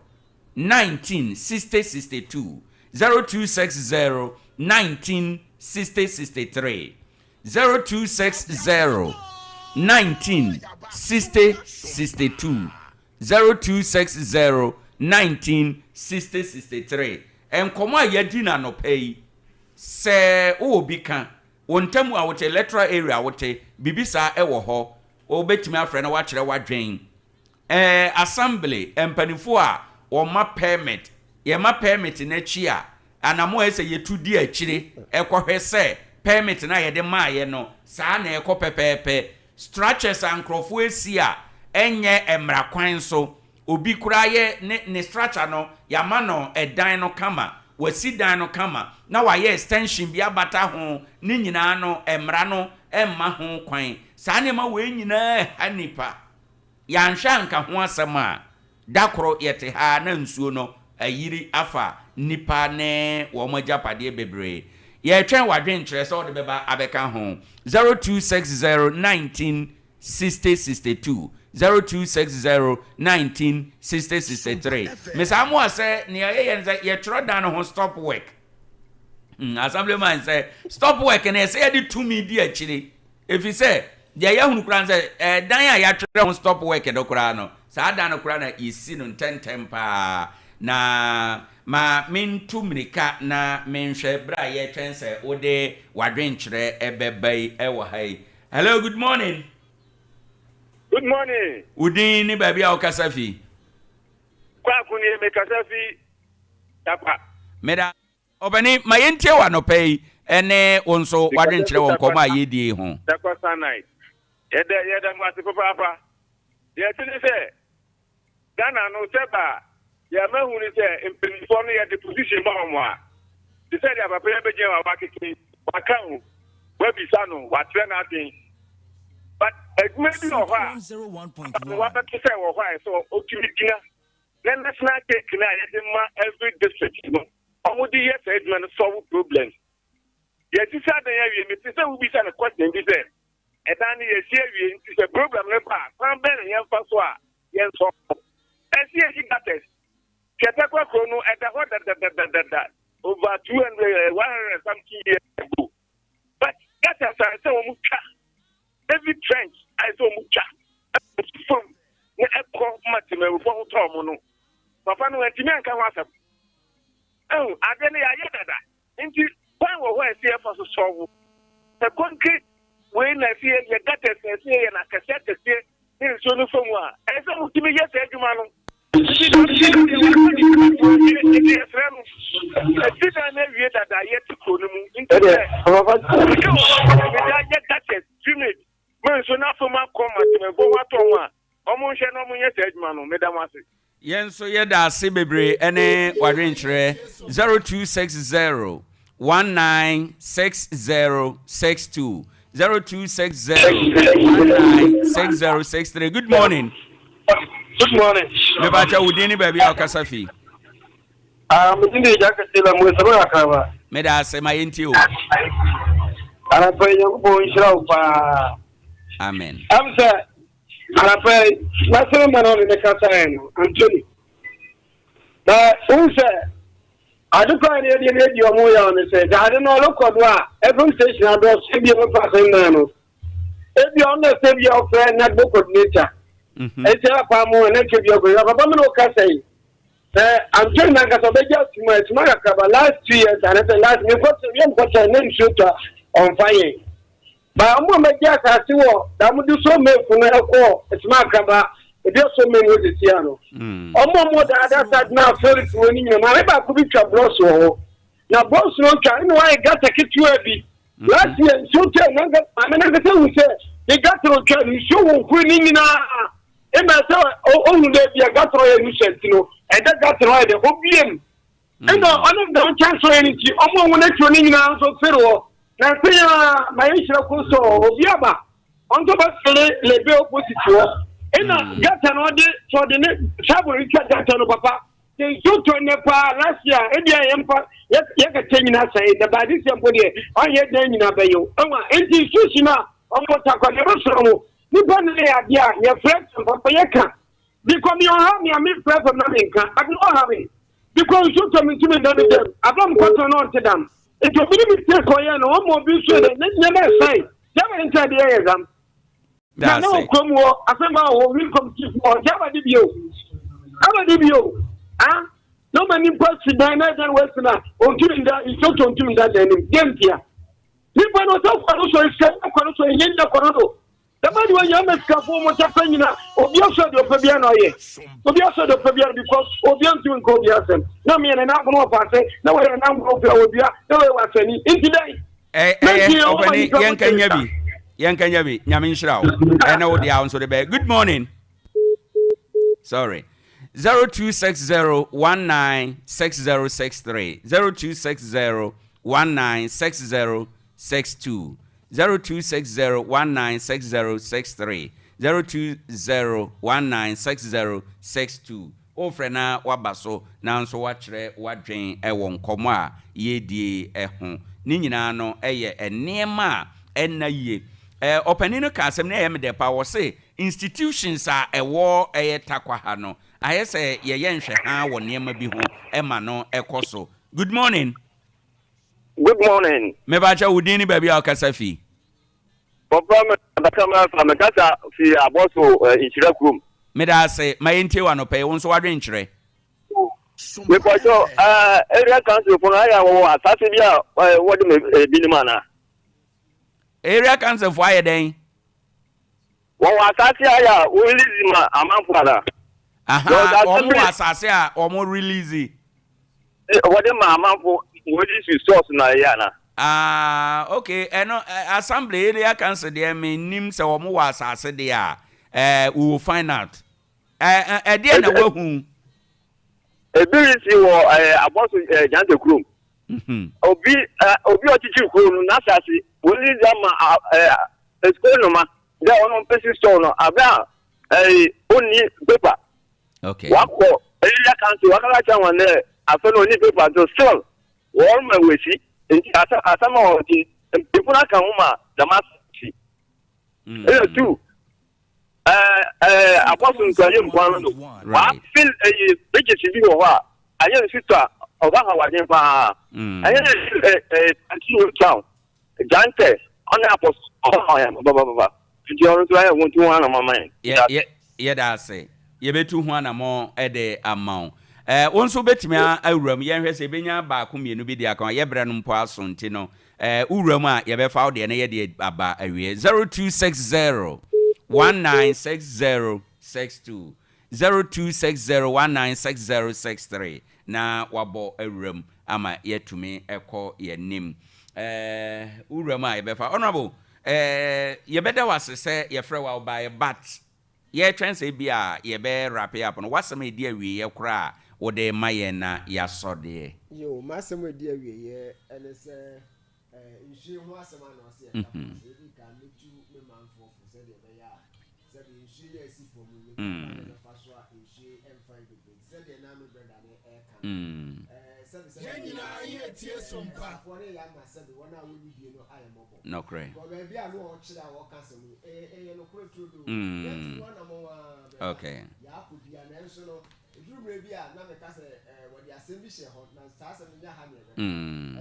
19 60 62, 0260 19 60 63, 0260 19 60 62, 0260 19 60 63. Nkɔmmɔ a yɛadi no anɔpa yi, Sɛ wowɔ bi ka, wo ntam a wote, electoral area a wote, biribi saa wɔ hɔ, wobɛtumi afrɛ na woakyerɛ w'adwen. Ɛɛ assembly, mpanimfoɔ a wɔma permit, yɛma permit no akyi a, anammɔn a ɛsɛ sɛ yɛtu di akyire kɔhwɛ sɛ permit no a yɛde maeɛ no, saa na ɛkɔ pɛpɛɛpɛ. Structures a nkurɔfoɔ asi a ɛnyɛ mmara kwan so, Obi koraa yɛ ne ne structure no yɛama no ɛdan no kama, wasi dan no kama na wayɛ extension bi abata ho, ne nyinaa no mmara no mma ho kwan. Saa nneɛma wei nyinaa ɛha nnipa. Yɛanhwɛ anka ho asɛm a, da koro yɛte ha na nsuo no ayiri afa nnipa ne wɔn agyapadeɛ bebree. Yɛretwɛn w'adwenkyerɛ sɛ wode bɛba abɛka ho. 0260 19 60 62 0260 19 60 63 Mesaa mo a sɛ nea yɛyɛ no sɛ yɛtwerɛ dan no ho stop work. Hmm, assemblyman sɛ stop work no ɛsɛ yɛde tumi di akyire ɛfiri sɛ deɛ yɛahunu koraa no sɛ ɛdan a yɛatwerɛ ho stop work no koraa no saa dan no koraa na yɛsi no ntɛntɛm paa na ma mentu mmirika na menhwɛ berɛ a yɛtwɛn sɛ wode w'adwenkyerɛ ɛbɛba yi ɛwɔ ha yi. Hello, good morning. Good morning. Wo din ne baabi a wokasa fi? Kwaku nie, mekasa fi Tarkwa. Meda ɔbɛne ma yɛntie wɔ anɔpa yi ɛne wo nso w'adwenkyerɛ wɔ nkɔmmɔ a yɛdie yi ho. Tarkwa Sunlight. Yɛda yɛda mo ase papaapa. Deɛ ɛte ne sɛ Ghana no sɛ ba a, deɛ mahu ne sɛ mpaninfoɔ no yɛde position ma wɔn a, te sɛ deɛ papa yi abɛgyina hɔ a wakeke yi, waka o, wabisa no, wakyerɛ n'adwene. But adwuma bi wɔ hɔ a, papa no wabɛto sɛ wɔ hɔ a ɛsɛ ɔtumi gyina na national cake no a yɛde ma every district no, wɔde yɛ saa adwuma no solve problems. Yɛasisi adan awie, mete sɛ wobisa no question bi sɛ, Ɛdan no yɛasi awie nti sɛ problem no ba a, kwan bɛn na yɛmfa so a yɛnsɔ no? Ɛsɛ yɛyi gutters. Hwɛ Tarkwa kuro no, ɛda hɔ dadadadada over 200, 100 and something years ago. But gutters a ɛsɛ wɔn twa, every trench a ɛsɛ wɔn twa, ɛsi fam na ɛkɔ ma temamufoɔ ho tɔ wɔn no, papa no antumi anka ho asɛm. Ɛhu, adeɛ no yɛayɛ dada. Nti kwan wɔ hɔ a ɛsɛ yɛfa so sɔlvo. Sɛ concrete wei na ɛsɛ yɛyɛ, gutters na ɛsɛ yɛyɛ no akɛseɛ akɛseɛ ne nsuo no fa mu a, ɛsɛ sɛ motumi yɛ saa adwuma no. Nti deɛ ɔte no deɛ waka ne tirim wawie, nti yɛsrɛ no, asi dan no awie dada, yɛte kuro no mu, nti sɛ sika wɔ hɔ a wɔbɛtumi de ayɛ gutters, drainage, ma nsuo no afa mu akɔ ma temamufoɔ ho atɔ wɔn a, wɔnhwɛ na wɔnyɛ saa adwuma no. Meda mo ase. Yɛn nso yɛda ase bebree ne w'adwenkyerɛ 0260 1960 62 0260 1960 63 Good morning. Good morning. Mebakyɛ wo din ne baabi a wokasa fi. Ah, me din de Jack Taylor mo sɛ bɛka kraba. Meda ase ma yɛntie o. Anapa yi Nyankopɔn nhyira wo paa. Amen. Am sɛ Anapa yi, n'asɛm ma na ɔde ne kasaeɛ no, Anthony. Na wohu sɛ ade kɔ a ne yɛdeɛ ne adi ɔmo yaw ne sɛ sɛ ade no ɔrekɔ do a, FM station adɔɔso ebi ɛbɛfa asɛm naa no. Ebi ɔno na sɛ bi a ɔfrɛ NADMO coordinator. Ɛnti apa mu ɛna nkyɛ bi ɔkɔ. Papa mi na ɔkasa yi. Sɛ Anthony nankasa ɔbɛgye atum a ɛtuma kakraba last 2 years anasɛ last mekɔ yɛ mkɔkyɛ ne nsuo tɔ a ɔmfa yɛn. Ba ɔmo a mɛgye asase wɔ da mo de so mmeefu no ɛkɔ ɛtuma akraba ebi ɔsɔ mmemu wɔ sisi ano. Ɔmo a ɔmo da ada side na afɛri fi wɔ ne nyinaa maame baako bi twa blocks wɔ hɔ. Na blocks no twa ɛna wayɛ gutter ketewa bi. Last year nsuo tɛ nanka maame nankasa hu sɛ ne gutter otwa no nsuo wɔ nkuru ne nyinaa. Ɛma sɛ ohun dɛ bi a gutter ɔyɛ nuisance no ɛda gutter ɔyɛ dɛ obiem. Ɛna ɔne dɛm nkyɛn so yɛ ne ti ɔmo a wɔn akyi ne nyinaa nso fere hɔ. Na sɛ yɛ ma yɛ nhyira ko so obi aba ɔnso bɛ fere lebe opposite hɔ. Ɛna gutter no ɔde sɛ ɔde ne shovel twa gutter no papa. Sɛ nsuo tɔ nnɛ paa last year ebi a yɛn mpa yɛ kɛtɛ nyinaa sɛn na baade sɛ mpo deɛ ɔnyɛ dan nyinaa bɛyɛ o. Ɛwɔ nti nsuo si no a ɔmo takwa deɛ ɛbɛsrɛ mo nipa ne yɛ adeɛ a yɛfrɛ fɛm papa yɛka bikɔ mi ɔha mi a mi frɛ fɛm na mi nka adi ɔha mi bikɔ nsuo tɔ mi ntumi nda mi dɛm abam kɔtɔ na ɔnte dam nti obi ne mi tie kɔ yɛ no ɔmo obi nsuo dɛ ne nneɛma ɛsɛn yɛbɛ ne nkyɛn deɛ yɛ zam na ne wɔ kurom hɔ asɛm a wɔ win committee hɔ yɛbɛ de bio ɛbɛ de bio ah na ɔma nipa si dan na ɛdan wɔ si na ɔntumi nda nsuo tɔ ntumi nda dan nim deɛ ntia nipa no ɔsɛ kɔ no so nsɛm kɔ no so ɛnyɛ nyina kɔ no do dɛm adi wɔn nyɛ ama sikafoɔ mo tɛpɛ nyina obi asɔ deɛ ɔpɛ bia na ɔyɛ obi asɔ deɛ ɔpɛ bia because obi ntumi nka obi asɛm na meyɛ ne nankono wɔ faase na wɔyɛ nankono wɔ wɔ dua na wɔyɛ wɔ asani nti dɛn. Ɛyɛ ɔpɛni yɛnka nya bi yɛnka nya bi. Nyame nhyira wo ɛne wo deɛ a wo nso de bɛyɛ. Good morning, sorry, 0260 196063, 0260 196062, 0260 196063, 020 196062. Wofrɛ na waba so na nso wakyerɛ wadwen ɛwɔ nkɔmmɔ a yɛdie ɛho ne nyinaa no. Ɛyɛ nneɛma a ɛnna yie. Ɔpanin no ka asɛm no ɛyɛ me dɛ pa wɔ se institutions a ɛwɔ ɛyɛ Takwa ha no ayɛ sɛ yɛyɛ nhwɛha wɔ nneɛma bi ho ɛma no ɛkɔ so. Good morning. Good morning. Mebakyɛ wo din ne baabi a wokasa fi. Papa me abakama fa me kasa fi Abɔso Nhyira kurom. Meda ase ma yɛntie wɔ anɔpɛ yi wo nso wadwenkyerɛ. Mepɔtɔ area council fo no ayɛ a wɔwɔ asase bi a wɔde ma ebinom ana? Area council fo ayɛ dɛn? Wɔwɔ asase ayɛ a wɔrelease ma amanfo ana? Aha, wɔn wɔ asase a wɔn release. Wɔde ma amanfo wɔde si source na ɛyɛ ana? Ah, okay, ɛno assembly area council deɛ menim sɛ wɔn wɔ asase deɛ a we will find out. Ɛdeɛ na wahu. Ebi resi wɔ Abɔso Gyante kurom. Obi a ɔkyekyere kuro no n'asase wɔrelease ama esukuu nnoma dɛ ɔno mpɛsi store no abɛ a ɔnni paper. Wakɔ area council wakaka kyerɛ wɔn dɛ afɛ no ɔnni paper nso still wɔn ma wɔsi nti asɛm a wɔte mpanyinfo no aka ho ma dɛm asɛm si. Ɛyɛ two ɛɛ ɛɛ Abɔso nsuayɛ nkwan no wafil ɛyi bridges bi wɔ hɔ a ayɛ nsu tɔ a ɔba ha wadwen paa ɛyɛ ɛɛ ɛɛ Anti town Gyantɛ ɔne Abɔso ɔha ɔyɛ babababa nti ɔno nso ayɛ wɔn tu ho anamɔ ama yɛn. Yɛda ase, yɛbɛtu ho anammɔ de ama wo. Wo nso wobɛtumi awura mu yɛnhwɛ sɛ yɛbɛnya baako mmienu bi de aka ho. Yɛbrɛ no mpo aso nti no wowura mu a yɛbɛfa wo deɛ na yɛde aba awie. 0260 196062, 0260 196063 na wabɔ awura mu ama yɛatumi ɛkɔ yɛnim. Wowura mu a yɛbɛfa. Honorable, yɛbɛda wo ase sɛ yɛfrɛ wo a wobaeɛ, but yɛtwɛn sɛ bi a yɛbɛ wrap up no, wasɛm a ɛdi awieɛ koraa a wode ma yɛn na yɛasɔ deɛ. Yo, m'asɛm a ɛdi awieɛ ɛne sɛ nsuo ho asɛm a na ɔsɛ yɛka ho asɛm. Ɛdi kan mɛtu me manfoɔ fo sɛdeɛ ɛbɛyɛ a sɛdeɛ nsuo yi a ɛsi fam yi yɛbɛfa yɛbɛfa so a nsuo yi ɛmfa yɛ bebree nti sɛdeɛ na me brɛda no ɛreka no sɛbi sɛbi Yɛn nyinaa yɛ tie so mpa. Afoɔ no yɛ ama sɛbi wɔn a wɔnni bie no ayɛ mmɔbɔ. Nokorɛ. Wɔ baabi a no ɔkyerɛ a wɔka asɛm yi ɛyɛ nokorɛ turo do. Yɛtu ho anammɔn a brɛda. akɔ bia, nanso no ɛduru mmerɛ bi a na meka sɛ eh, wɔde asɛm bi hyɛ hɔ na saa asɛm no nyɛ ha ne ɛbɛka.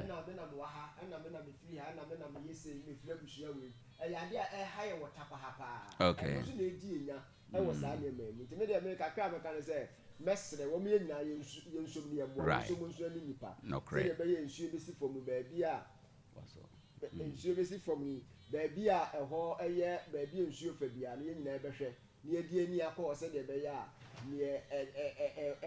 Ɛna me na mewɔ ha, ɛna me na mefiri ha, ɛna me na meyɛ sei, mefiri abusua wei mu. Ɛyɛ adeɛ a ɛha yɛn wɔ Tarkwa ha paa. Ɛno nso na ɛdi yɛn nya wɔ saa nneɛma yi mu. Nti me deɛ me kakra a mɛka ne sɛ mɛsrɛ wɔn yɛn nyinaa yɛnsu yɛnsom ne yɛmmoa. Monsom nso ne nnipa. Sɛdeɛ ɛbɛyɛ nsuo bɛsi fam baabi a nsuo bɛsi fam yi, baabi a ɛhɔ yɛ baabi a nsuo fa biara no, yɛn nyinaa bɛhwɛ na yɛde ani akɔ hɔ sɛdeɛ ɛbɛyɛ a neɛ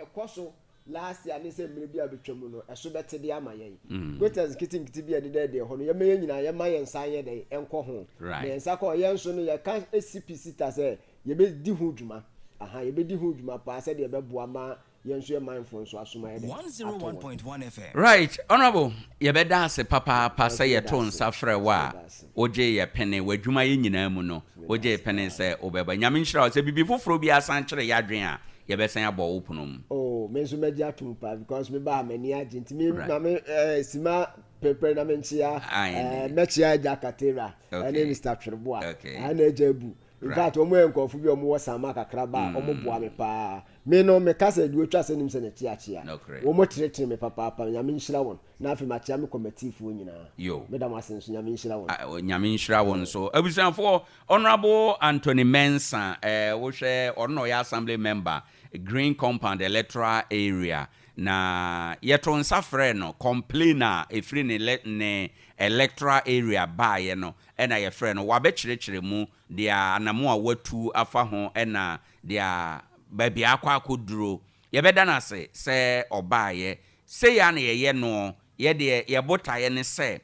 ɛkɔ so last year ne sɛ mmerɛ bi a bɛtwa mu no, ɛso bɛte de ama yɛn. Gutters nketenkete bi a ɛdeda adi ɛhɔ no, yɛma yɛn nyinaa yɛma yɛn nsa nyɛ dɛn ɛnkɔ ho. Na yɛn nsa kɔ hɔ, yɛn nso no yɛka si pi si ta sɛ yɛbɛdi ho dwuma. Aha, yɛbɛdi ho dwuma paa sɛdeɛ ɛbɛboa ma Yɛn nso yɛ manfo nso asom ayɛ dɛn ato wɔn. Right honourable yɛbɛda ase papaapa sɛ yɛtoo nsa frɛ wo a wogyee yɛ pene w'adwuma yɛ nyinaa mu no wogyee pene sɛ wobɛba Nyame nhyira wo sɛ biribi foforɔ biara san kyere yɛadwen a yɛbɛsan abɔ wo pono mu. Oh me nso mɛgye atom paa because me baa m'ani agye nti me ma me eh, sima pɛpɛ na menkyea eh, mɛkyea agya Katera ɛne Mr. Twereboa ɛna agya Abu. In fact, wɔn yɛ nkurɔfo bi a wɔwɔ sama kakraba a wɔn boa me paa. Me no, me kasa adu otwa sɛ nim sɛ na kyeakyea. Wɔn kyerɛkyerɛ me papaapa. Nyame nhyira wɔn. Na afei makyea me kɔmɛtiifoɔ nyinaa. Yo. Meda mo ase nso. Nyame nhyira wɔn. Ah, Nyame nhyira wo nso. Abusuafoɔ, Honourable Anthony Mensah, eh, wohwɛ, ɔno na ɔyɛ Assembly Member, Green Compound Electoral Area. Na yɛto nsa frɛɛ no, complain a ɛfiri ne, ne electoral area baeɛ no, na yɛfrɛ no, wabɛkyerɛkyerɛ mu deɛ anamo a watu afa ho na deɛ baabi a akɔ akɔduro. Yɛbɛda no ase sɛ ɔbaeɛ. Sei ara na yɛyɛ noɔ, yɛ deɛ yɛn botaeɛ ne sɛ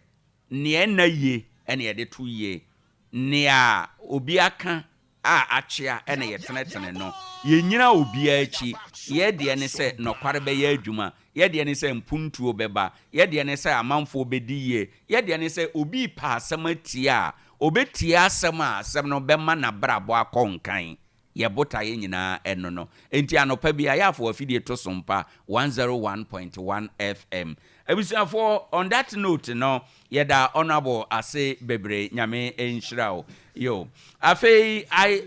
nea ɛnna yie na yɛde to yie, nea obi aka a akyea na yɛtenetene no. Yɛnnyina obiara akyi. Yɛn deɛ ne sɛ nɔkware bɛyɛ adwuma. Yɛn deɛ ne sɛ mpuntuo bɛba. Yɛn deɛ ne sɛ amanfoɔ bɛdi yie. Yɛn deɛ ne sɛ obi repɛ asɛm atie a, ɔbɛtie asɛm a asɛm no bɛma n'abrabɔ akɔ nkan. Yɛn botaeɛ nyinaa ɛno no. Enti anɔpa biara, yɛ afo afidie to Sompa 101.1 FM. Abusuafoɔ, on that note no, Yɛda honourable ase bebree Nyame nhyira wo yoo afei I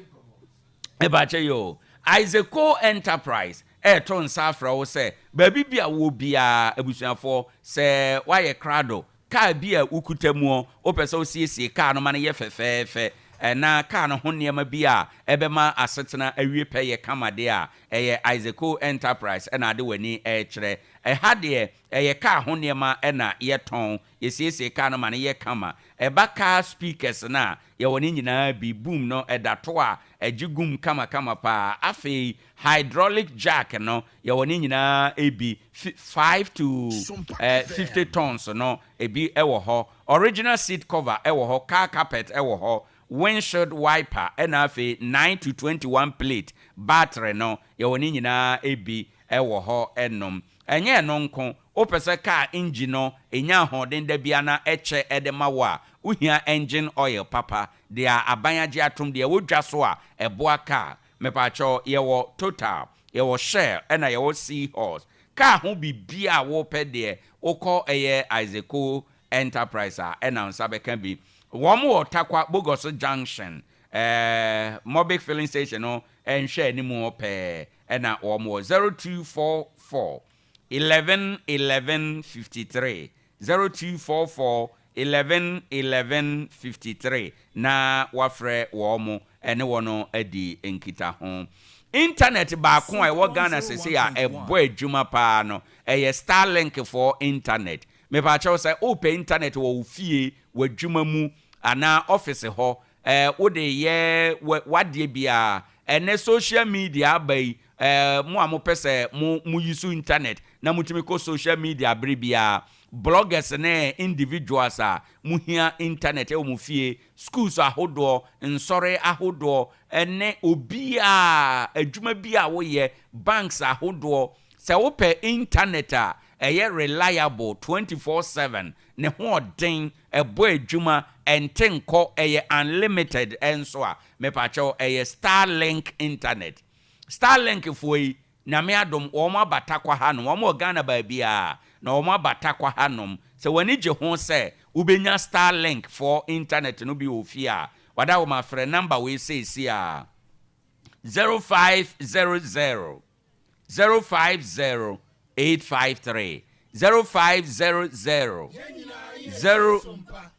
mepakyɛ yoo Isaac Co Enterprise ɛɛto nsa afrɛ wo sɛ baabi bi a wowɔ biara abusuafoɔ sɛ woayɛ krado car bi a wokuta muɔ wopɛ sɛ wosiesie car no ma no yɛ fɛfɛɛfɛ na car no ho nneɛma bi a ɛbɛma asetena awie pɛyɛ kama deɛ a ɛyɛ Isaac Co Enterprise ɛna ade w'ani ɛɛkyerɛ ɛha deɛ Ɛyɛ car ho nneɛma na yɛtɔn, yɛsiesie car no ma no yɛ kama. Ɛba car speakers no a, yɛwɔ ne nyinaa bi. Boom no, ɛda to a, ɛgye gum kamakama paa. Afei hydraulic jack no, yɛwɔ ne nyinaa bi. Fi five to 50 tons no, ebi wɔ hɔ. Original seat cover wɔ hɔ, car carpet wɔ hɔ, windshield wiper, ɛna afei 9 to 21 plate battery no, yɛwɔ ne nyinaa bi wɔ hɔ nom. Ɛnyɛ ɛno nko, wopɛ sɛ kaa engine no nya ahoɔden da biara na ɛkyɛ de ma wo a, wohia engine oil papa, deɛ aban agye atom, deɛ ɛwɔ dwa so a ɛboa kaa. Mepaakyɛw, yɛwɔ Total, yɛwɔ Shell ɛna yɛwɔ Seahorse. Kaa ho biribiara a wopɛ deɛ, wokɔ ɛyɛ Isaaco Enterprise a ɛna wo nsa bɛka bi. Wɔn wɔ Tarkwa Bogoso Junction, ɛɛ Mobic Filling Station no nhwɛ anim hɔ pɛɛ. Ɛna wɔn wɔ 0244 11 11 53, 0244 11 11 53 na wafrɛ wɔn ne wɔn adi nkitaho. Internet baako a ɛwɔ Ghana sesei a ɛbɔ adwuma paa no, ɛyɛ Starlink foɔ internet. Mepaakyɛw sɛ wopɛ internet wɔ wo fie, w'adwuma mu anaa office hɔ eh, wode yɛ w'adeɛ biara. Ɛnnɛ social media aba yi, eh, mo a mopɛ sɛ mo mo use internet na motumi kɔ social media bere biara, bloggers ne individuals a mohia internet wɔ mo fie, schools ahodoɔ, nsɔre ahodoɔ, ne obiara, adwuma bi a woyɛ, banks ahodoɔ, sɛ wopɛ internet a ɛyɛ reliable 24/7, ne ho ɔden, ɛbɔ adwuma, ɛnte nkɔ, ɛyɛ unlimited nso a, mepakyɛw ɛyɛ Starlink internet. Starlink foɔ yi, Nyame adom, wɔn aba Tarkwa ha nom, wɔn wɔ Ghana baabiara, na wɔn aba Tarkwa ha nom. Sɛ w'ani gye ho sɛ wobɛnya Starlink foɔ internet no bi wɔ fie a, wada wo ma frɛ number wei seesei ara. 0500 050 853 0500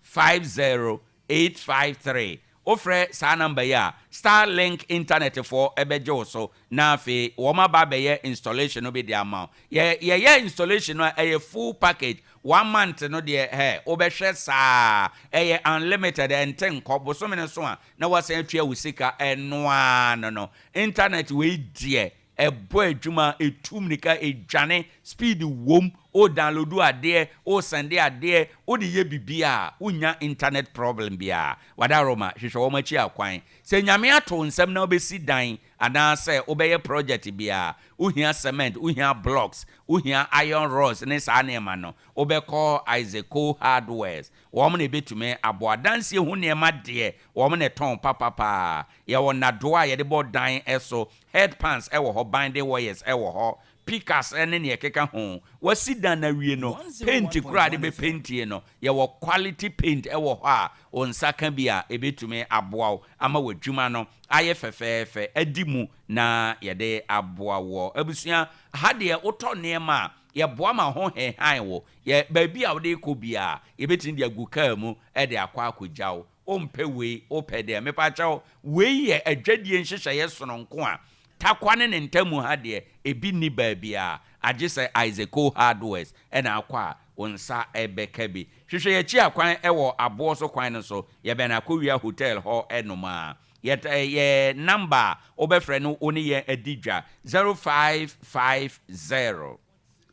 050 853. Wofrɛ saa number yi a, Starlink internet foɔ bɛgye wo so na afei wɔn aba abɛyɛ installation no bi de ama wo. Yɛ yɛyɛ installation no a, ɛyɛ full package, one month no deɛ hɛ, wobɛhwɛ saa, ɛyɛ unlimited, ɛnte nkɔ, bosome no so a na woasan atua wo sika, ɛno ara no no. Internet wei deɛ, Ɛbɔ adwuma, ɛtu mmirika, ɛdwane, speed wom, wo download adeɛ, wo sɛnde adeɛ, wode yɛ biribiara a, wonnya internet problem biara. Wadaroma, hwehwɛ wɔn akyi akwan. Sɛ Nyame ato wo nsam na wobɛsi dan anaa sɛ wobɛyɛ project biara, wohia cement, wohia blocks, wohia iron rods ne saa nneɛma no, wobɛkɔ Isaac Cole Hardwares. Wɔn na ɛbɛtumi aboa. Adansie ho nneɛma deɛ, wɔn na ɛtɔn papa paa. Yɛwɔ nnadoa a yɛde bɔ dan so, head pans wɔ hɔ, binding wires wɔ hɔ, pikas ne nea ɛkeka ho. Woasi dan no awie no, paint koraa a wode bɛpentie no, yɛwɔ quality paint wɔ hɔ a wo nsa ka bi a, ɛbɛtumi aboa wo ama w'adwuma no ayɛ fɛfɛɛfɛ, adi mu na yɛde aboa woɔ. Abusua, ha deɛ wotɔ nneɛma a, yɛboa ma ho hehan wo. Yɛ, baabi a wode rekɔ biara, yɛbɛtumi de agu kaa mu de akɔ akɔgya wo. Wompɛ wei, wopɛ deɛ. Mepakyɛw, wei yɛ adwadie nhyehyɛeɛ sononko a Tarkwa ne ne ntamu ha deɛ, ebi nni baabiara, agye sɛ Isaac Co Hardwares na akɔ a wo nsa bɛka bi. Hwehwɛ yɛn akyi akwan wɔ aboɔ so kwan no so, yɛbɛn Akowia Hotel hɔ nom ara. Yɛ yɛ number a wobɛfrɛ no wo ne yɛn adi dwa, 0550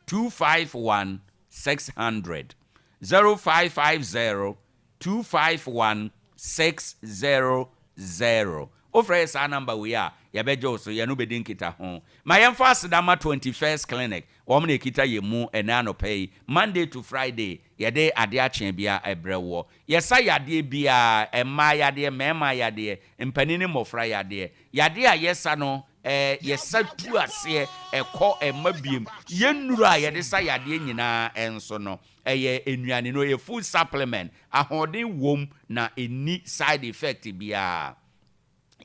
251 600, 0550 251 600. Wofrɛ yɛ saa number wei a, yɛbɛgye wo so, yɛne wo bɛdi nkitaho. Ma yɛmfa aseda mma 21st Clinic, wɔn na ɛkita yɛn mu ɛnnɛ anɔpa yi, Monday to Friday, yɛde adeɛ akyeɛ biara brɛ woɔ. Yɛsa yadeɛ biara, mmaa yadeɛ, mmarima yadeɛ, mpanin ne mmɔfra yadeɛ. Yadeɛ a yɛsa no, yɛsa tu aseɛ, ɛkɔ, ɛmma biom. Yɛn nnuro a yɛde sa yadeɛ nyinaa nso no, Ɛyɛ nnuane no, ɛyɛ food supplement, ahoɔden wom na ɛnni side effect biara.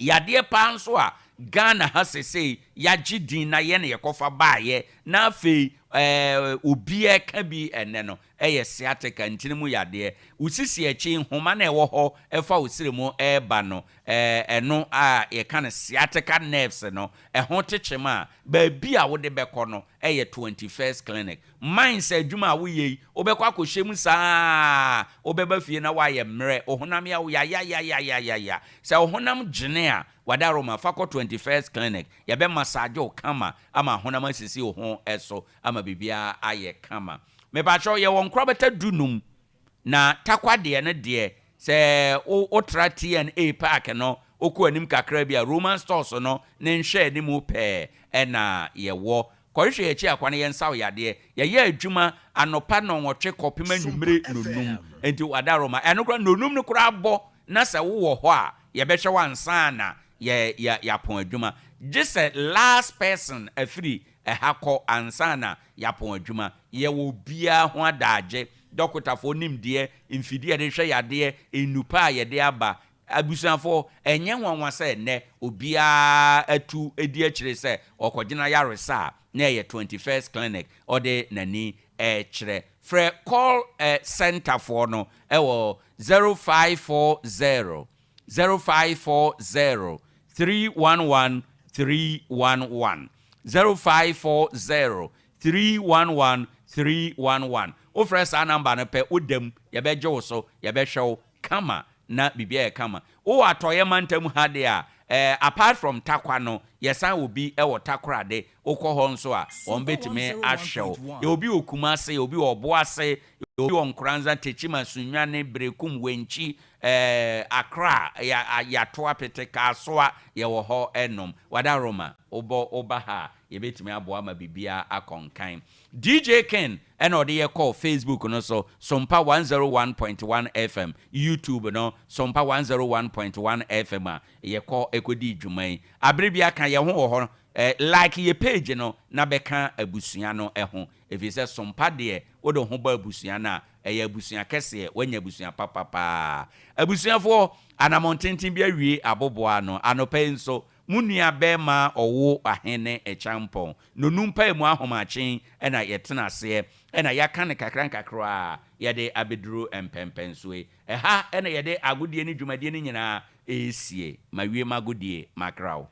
Yadeɛ paa nso a Ghana ha sesei yɛagye din na yɛn na yɛkɔfa baeɛ na afei ɛɛ obiara ka bi ɛnnɛ no ɛyɛ sciatica, ntini mu yadeɛ. Wo sisi akyi nhoma no a ɛwɔ hɔ ɛfa wo srɛ mu ɛreba no ɛɛ ɛno a yɛka no sciatica nerves no ɛho tekyem a baabi a wode bɛkɔ no ɛyɛ 21st Clinic. Mines adwuma a woyɛ yi, wobɛkɔ akɔhyɛ mu saa ara, wobɛba fie na woayɛ mmerɛ, wo honam yɛ wo yayayayayaya. Sɛ wo honam gyene a, Wadaroma, fa kɔ 21st Clinic, yɛbɛ massage wo kama ama honam asisi wo ho so ama biribiara ayɛ kama. Mepakyɛw, yɛwɔ nkorabata du num, Na Tarkwa deɛ no deɛ, sɛ wo wotra TNA park no, wokɔ anim kakra bi a, Roman stores no ne nhwɛanimu pɛɛ na yɛwɔ. Kɔhwehwɛ yɛn akyi akwan, yɛnsa wo yadeɛ. Yɛyɛ adwuma anɔpa nnɔnwɔtwe kɔpem anwummere nnɔnum. Enti w'adaworoma, ɛno koraa nnɔnum no koraa bɔ na sɛ wowɔ hɔ a, yɛbɛhwɛ wo ansa na yɛ yɛ yɛapɔn adwuma. Gye sɛ last person afiri ɛha kɔ ansa na yɛapɔn adwuma. Yɛwɔ obiara ho adaagye, dɔkotafoɔ nimdeɛ, mfidie a yɛde hwɛ yadeɛ, nnupa a yɛde aba. Abusuafoɔ, ɛnyɛ nwanwa sɛ nnɛ obiara atu di akyire sɛ ɔrekɔgyina ayaresa a na ɛyɛ 21st Clinic ɔde n'ani rekyerɛ. Frɛ call centre foɔ no wɔ 0540 0540 311 311 0540 311 311. Wofrɛ saa number no pɛ, woda mu, yɛbɛgye wo so, yɛbɛhwɛ wo kama na biribiara ayɛ kama. Wowɔ Atɔeɛ mantam ha deɛ a, eh, apart from Tarkwa no, yɛsan wɔ bi wɔ Takoradi, wokɔ hɔ nso a, wɔn bɛtumi ahwɛ wo. Yɛwɔ bi wɔ Kumasi, yɛwɔ bi wɔ Ɔboase, yɛwɔ bi wɔ Nkoranza, Techiman, Sunyani, Berekum, Wenchi, Eh, Accra, ya, yɛato apete, Kasoa, yɛwɔ hɔ nom. Wadaroma, wobɔ, woba ha a, yɛbɛtumi aboa ma biribiara akɔ nkan. DJ Ken ɛna ɔde yɛ kɔɔ Facebook no so, Sompa 101.1 FM, YouTube no, Sompa 101.1 FM a yɛkɔ kɔdii dwuma yi. Abere biara ka yɛn ho wɔ hɔ, eh, like yɛ page no na bɛka abusua no ho. Ɛfiri sɛ Sompa deɛ, wode wo ho bɔ abusua no a, Ɛyɛ abusua kɛseɛ, woanya abusua papa paa. Abusuafoɔ, anamɔn tenten bi awie aboboa ano. Anɔpa yi nso, Mo nua bɛɛma ɔwo Ahene Kyampɔn nonu mpaemu ahomakyen na yɛtena aseɛ na yɛaka no kakra nkakra a yɛde abɛduru mpɛnpɛnsoɔ yi. Ɛha na yɛde agodie ne dwumadie no nyinaa resie. Mawie m'agodie, makra wo.